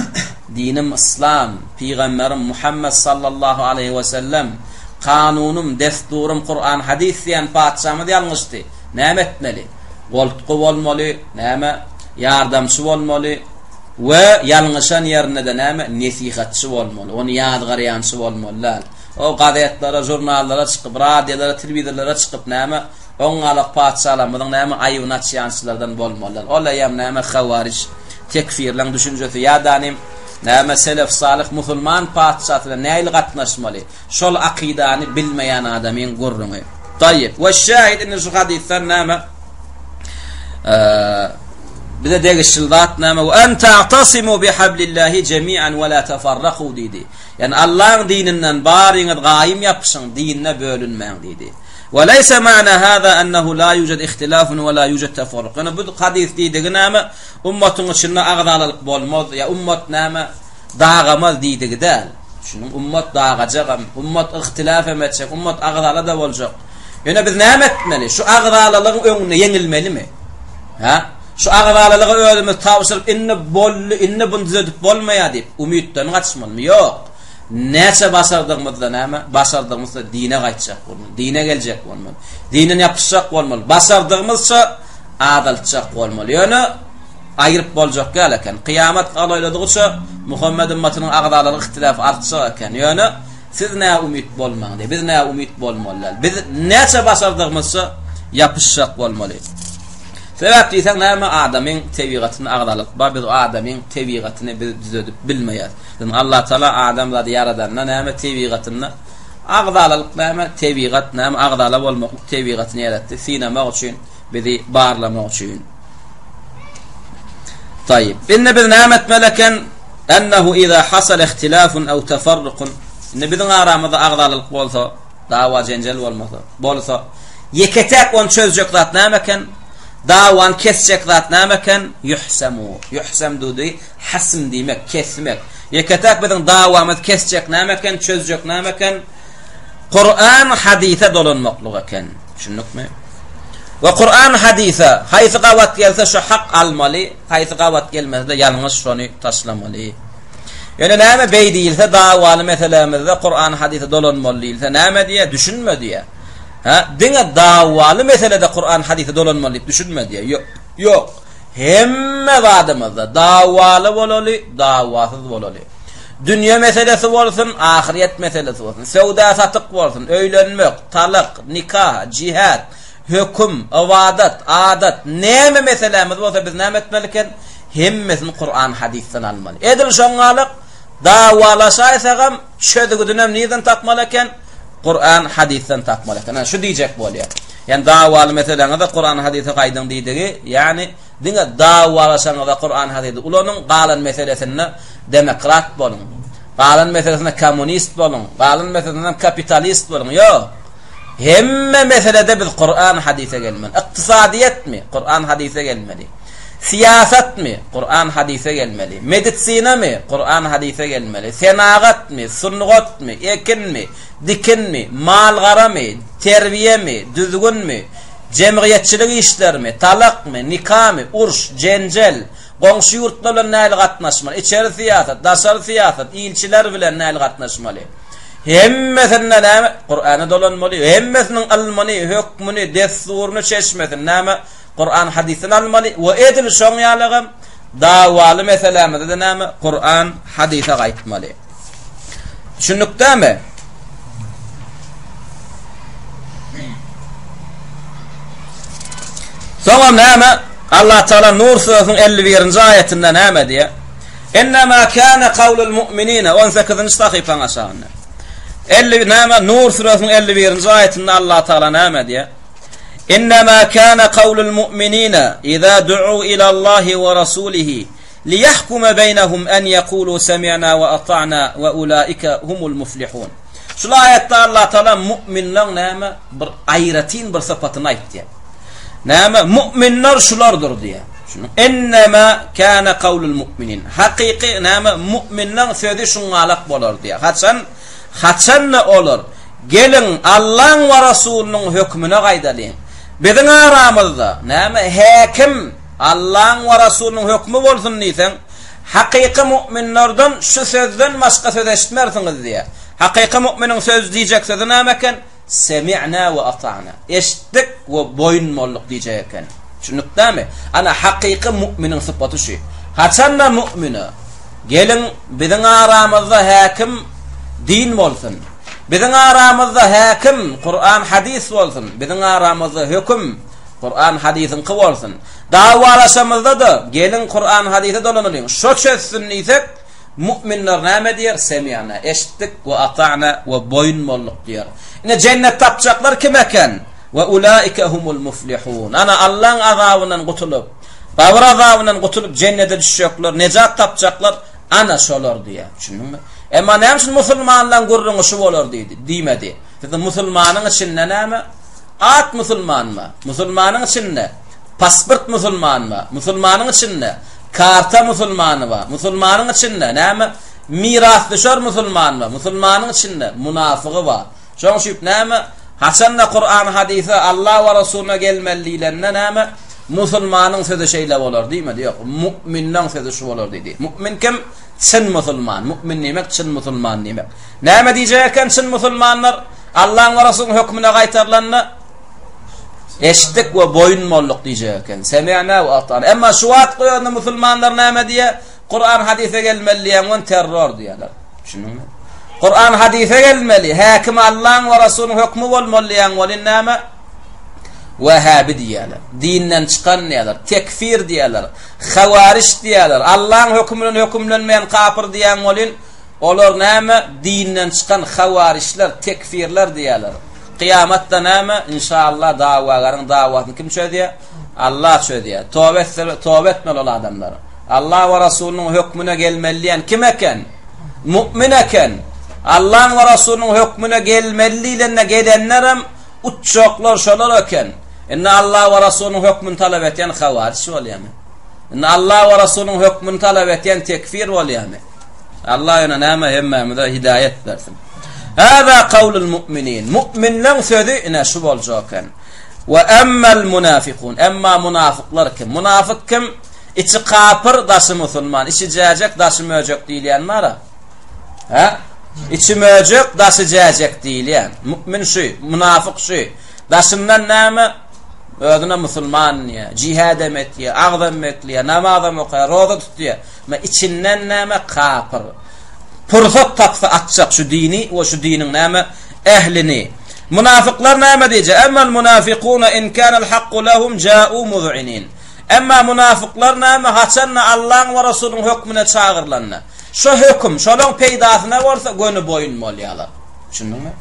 dinim yslam, pygamberim Muhammet sallallahu aleýhi we sellem, kanunym, desturym Kuran hadys diýen patyşamyz ýalňyşdy. Näme etmeli? Goltgy bolmaly, näme? Ýardamçy bolmaly we ýalňyşan ýerinde-de näme? Nesihatçy bolmaly. Ony ýazgarýançy bolmaly däl. O gazetlere, žurnallara çykyp, radiolara, telewizorlara çykyp näme, oňňalak patyşalarymyzyň näme aýybyny açýançylardan bolmalylar. Ol eýýäm näme hawaryj, tekfirleň düşünjesi ýa-da näme selef-salyh musulman patyşasy bilen nähili gatnaşmaly, şol akydany bilmeýän adamyň gürrüňi. Taýyp. We şahid indi şu hadysdan näme bize degişli zat näme? We en ta'tasimu bihablillahi jemi'an we la tafarraku diýdi. Ýagny Allaň dininden baryňyz gaýym ýapyşyň, dinde bölünmäň diýdi. We leýse ma'na hâzâ ennehu lâ ýujed ihtilâfun we lâ ýujed teferruk. Ýöne bu hadys diýdigi näme? Ummatyň içinde agzalalyk bolmaz, ýa ummat näme? Dagamaz diýdigi däl. Düşündiň? Ummat dagajagam, ummat ihtilâf hem etjek, ummat agzala-da boljak. Ýöne biz näme etmeli? Şu agzalalygyň öňünde ýeňilmelimi? Hä? Şu agzalalyga özümizi tabşyryp, indi boldy, indi buny düzedip bolmaýar diýip, umytdan gaçmalymy? Ýok. Näçe başardygymyzda näme? Başardygymyzça dine gaýtjak bolmaly, dine geljek bolmaly, dinden ýapyşjak bolmaly, başardygymyzça azaltjak bolmaly. Ýöne aýryp boljak däl eken. Kyýamat golaýladygyça Muhammet ümmatynyň agzalalyk ihtilafy artjak eken. Ýöne siz näumyt bolmaň diýip, biz näumyt bolmaly däl. Biz näçe başardygymyzça ýapyşjak bolmaly. Sebäp diýseň näme adamyň tebigatynda agzalyk bar biz adamyň tebigatyny biz düzedip bilmeýäs. Indi Allah Taala adamzady ýaradanda näme tebigatynda agzalalyk näme tebigat näme agzala bolmaklyk tebigatyny ýaratdy synamak üçin bizi barlamak üçin. Taýyp. Indi biz näme etmeli eken? Ennehu iza hasal ihtilafun aw tafarrukun. Indi biziň aramyzda agzalalyk bolsa. Dawa-jenjel bolmasa, bolsa, ýeke-täk ony çözjek zat näme eken? Dawany kesjek zat näme eken? Ýuhsemu. Ýuhsem dudy, hasm diýmek, kesmek. Ýeke-täk biziň dawamyzy kesjek näme eken, çözjek näme eken? Kuran hadysa dolanmaklyk eken. Düşündikmi? We Kuran hadysa haýsy gabat gelse şo hak almaly, haýsy gabat gelmese-de ýalňyş şony taşlamaly. Ýöne näme beý diýilse dawaly meselämizde Kuran hadysa dolanmaly diýilse näme diýýär? Düşünme diýýär. Hä? Diňe dawaly meselede Kuran hadysa dolanmaly diýip düşünme diýýär. Ýok. Ýok. Hemme zadymyzda dawaly bolaly, dawasyz bolaly. Dünýe meselesi bolsun, ahyrýet meselesi bolsun, söwda-satyk bolsun, öýlenmek, talak, nika, jihad, höküm, ybadat, adat, näme meselämiz bolsa biz näme etmeli eken? Hemmesini Kuran hadysdan almaly. Edil şoňňalyk dawalaşaýsagam çözgüdinem nirden tapmaly eken? Kuran hadysdan tapmaly eken. Ana şu diýjek bolýar. Ýani dawaly meseläňizde Kuran hadysa gaýdyň diýdigi, ýani diňe dawalaşaňyzda Kuran hadysy ulanyň, galan meselesinde demokrat boluň. Galan meselesinde kommunist boluň, galan meselesinde kapitalist boluň. Ýok. Hemme meselede biz Kuran hadysa gelmeli. Ykdysadyýetmi? Kuran hadysa gelmeli. Syýasatmy? Kuran hadysa gelmeli. Medisinamy? Kuran hadysa gelmeli. Senagatmy? Sungatmy? Ekinmi? Dikinmi? Mal-garamy? Terbiýemi? Düzgünmi? Jemgyýetçilik işlerimi? Talakmy? Nikamy? Uruş, jenjel, goňşy ýurtlar bilen nähili gatnaşmaly? Içeri syýasat, daşary syýasat, ilçiler bilen nähili gatnaşmaly? Hemmesinde näme? Kurana dolanmaly. Hemmesiniň ylmyny, hökmüni, dessuryny, çeşmesini näme? Kuran hadysdan almaly we edil şoň ýalygam dawaly meselämizde näme? Kuran hadysa gaýtmaly. Düşündikdämi? Soňam näme? Allah Taala Nur suresiniň 51-nji aýatynda näme diýýär? Innema kana kawlul mu'minina 18-nji sahypaň aşagynda. 50 näme? Nur suresiniň 51-nji aýatynda Allah Taala näme diýýär? Innema kana kawlul mu'minina iza du'u ila Allahi we rasulihi liyahkuma beýnehum en yekulu semi'na we ata'na we ulaika humul muflihun. Şul aýatda Allah Taala mu'minleň näme bir aýratyn bir sypatyny aýtýar. Näme mu'minler şulardyr diýýär. Şunu innema kana kawlul mu'minin. Hakyky näme mu'minleň sözi şuňalak bolar diýýär. Haçan Haçan-da olar, Geliň, Allaň we Rasulynyň hökmüne gaýdalyň. Biziň aramyzda, näme, häkim Allaň we Rasulynyň hökmi bolsun diýseň, hakyky mu'minlerden şu sözden başga söz eşitmersiňiz diýýär. Hakyky mu'miniň söz diýjek sözi näme eken? Semi'na we ata'na. Eşitdik we boýun bolduk diýjek eken. Düşündikdämi? Ana hakyky mu'miniň sypaty şu. Haçanda mu'mine, Geliň, biziň aramyzda häkim din bolsun. Biziň aramyzda häkim Kuran hadys bolsun. Biziň aramyzda höküm Kuran hadysyňky bolsun. Dawalaşamyzda-da, geliň Kuran hadysa dolanalyň, şo çözsün diýsek, Mu'minler näme diýer? Semi'na, eşitdik, we ata'na, we boýun bolduk diýer. Ine jennet tapjaklar kim eken? We ulaike humul muflihun. Ana Allaň azabyndan gutulyp, gabyr azabyndan gutulyp jennete düşjekler, nejat tapjaklar ana şolar diýer. Düşündiňmi? Emma näme üçin musulmanlaryň gürrüňi şu bolar diýdi, diýmedi. Siz musulmanyň içinde näme? At musulmanmy? Musulmanyň içinde pasport musulmanmy? Musulmanyň içinde Karta musulmany bar. Musulmanyň içinde näme? Mirasdüşer musulman bar. Musulmanyň içinde munafygy bar. Şoň üçin näme? Haçanda Kuran hadysa Allah we Resulyna gelmeli diýlende näme? Musulmanyň sözi şeýle bolar diýmedi. Ýok, mu'minleň sözi şu bolar diýdi. Mu'min kim? Çyn musulman. Mu'min diýmek çyn musulman diýmek. Näme diýjek eken çyn musulmanlar? Allaň we Resulyň hökmüne gaýtarylanda Eşitdik we boýun bolduk diýjek eken. Semi'na we ata'na. Emma şu wagtky özünde musulmanlar näme diýýär? Kuran hadysa gelmeli diýen on terror diýýärler. Düşündiňmi? Kuran hadysa gelmeli, häkim Allaň we Resulyň hökmi bolmaly diýen welin näme? Wahhabi diýýärler. Dinden çykan diýýärler. Tekfir diýýärler. Hawariş diýýärler. Allaň hökmi bilen hökümlenmeýän kapyr diýen welin Olar näme? Dinden çykan hawarijler, tekfirler diýýärler. Kyýamatda näme? Inşallah dawagäriň dawasyny kim çözýär? Allah çözýär. Toba etseler, toba etmeli ol adamlar. Allah we Rasulynyň hökmüne gelmeli diýen kim eken? Mu'min eken. Allaň we Rasulynyň hökmüne gelmeli diýlende gelenlerem uçjaklar şolar eken. Indi Allah we Rasulynyň hökmüni talap etýän hawaryç bolýarmy? Indi Allah we Rasulynyň hökmüni talap etýän tekfir bolýarmy? Allah ýöne näme hemmämize hidaýet bersin. Hâzâ kawlul mu'minin. Mu'minleň sözi ine şu boljak eken. We emmel munafikun. Emma munafyklar kim? Munafyk kim? Içi kapyr, daşy musulman. Içi jäjek, daşy möjek diýilýän bar-a. Hä? Içi möjek, daşy jäjek diýilýän. Mu'min şu, munafyk şu. Daşyndan näme? Özüne musulman diýýär, jihadem etýär, agzam bekleýär, namazam okaýar, roza tutýar. Emma içinden näme? Kapyr. Pursat tapsa atjak şu dini we şu diniň näme? Ählini. Munafyklar näme diýjek? Emmel munafikuna in kanal hakku lehum ja'u muz'inin. Emma munafyklar näme? Haçanda Allaň we Resulyň hökmüne çagyrylanda, şo höküm şolaň peýdasyna bolsa göni boýun bolýarlar. Düşündiňmi?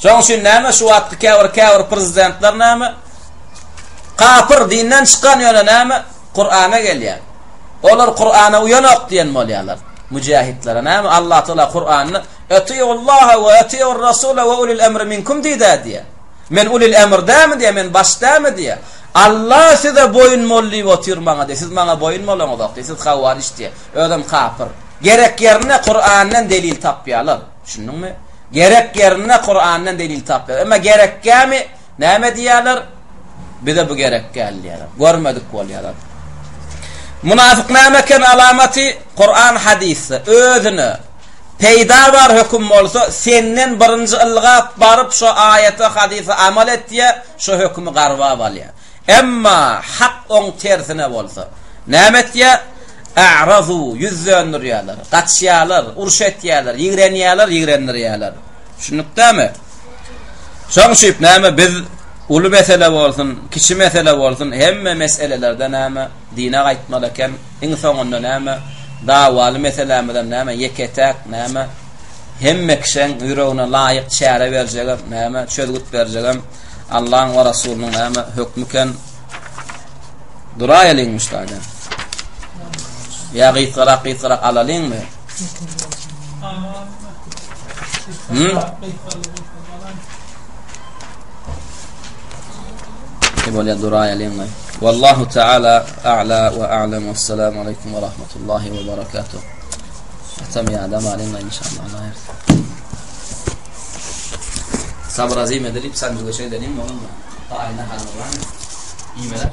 Şoň üçin näme şu wagtky käbir käbir prezidentler näme? Kapyr dinden çykan ýöne näme? Kur'ana gelýär. Olar Kur'ana uýanok diýen bolýarlar. Müjahitlere näme? Allah Taala Kur'anda Etiullaha we etiur rasula we ulil emri minkum diýdi diýär. Men ulil emr dämi diýär, men baş dämi diýär. Allah size boýun bol diýip otyr maňa diýär. Siz maňa boýun bolaňyzok diýär. Siz hawariç diýär. Özem kapyr. Gerek ýerinde Kur'andan delil tapýarlar. Düşündiňmi? Gerek ýerinde Kur'andan delil tapýarlar. Emma gerekgämi? Näme diýýärler? Bize bu gerek däl diýýärler. Görmedik bolýarlar. Munafyk näme eken alamaty? Kur'an hadysda özüne peýda bar höküm bolsa, senden birinji ylgap baryp şo aýata, hadysa amal etýär, şo hökümi garbap alýar. Emma hak oň tersine bolsa, näme etýär? A'razu, ýüz döndürýärler, gaçýarlar, uruş etýärler, ýigrenýärler, ýigrendirýärler. Düşündikdämi? Şoň üçin näme biz uly mesele bolsun, kiçi mesele bolsun, hemme meselelerde näme dine gaýtmaly eken, iň soňunda näme dawaly meselämizem näme ýeke-täk näme hemme kişiň ýüregine laýyk çäre berjegem näme çözgüt berjegem Allaň we Rasulynyň näme hökmi eken. Duraýalyňmy şu taýdan? Ýa gysgarak gysgarak alalyňmy? Hmm? Bolýar duraýalyňmy? Wallahu taala a'la we a'lam. Wassalamu alaykum we rahmetullahi we barakatuh. Atam ýadam alyňmy inşallah Allah ýersin. Sabr azim edilip sanjy göçe edelim oglum. Taýyna halyň. Iýmeler.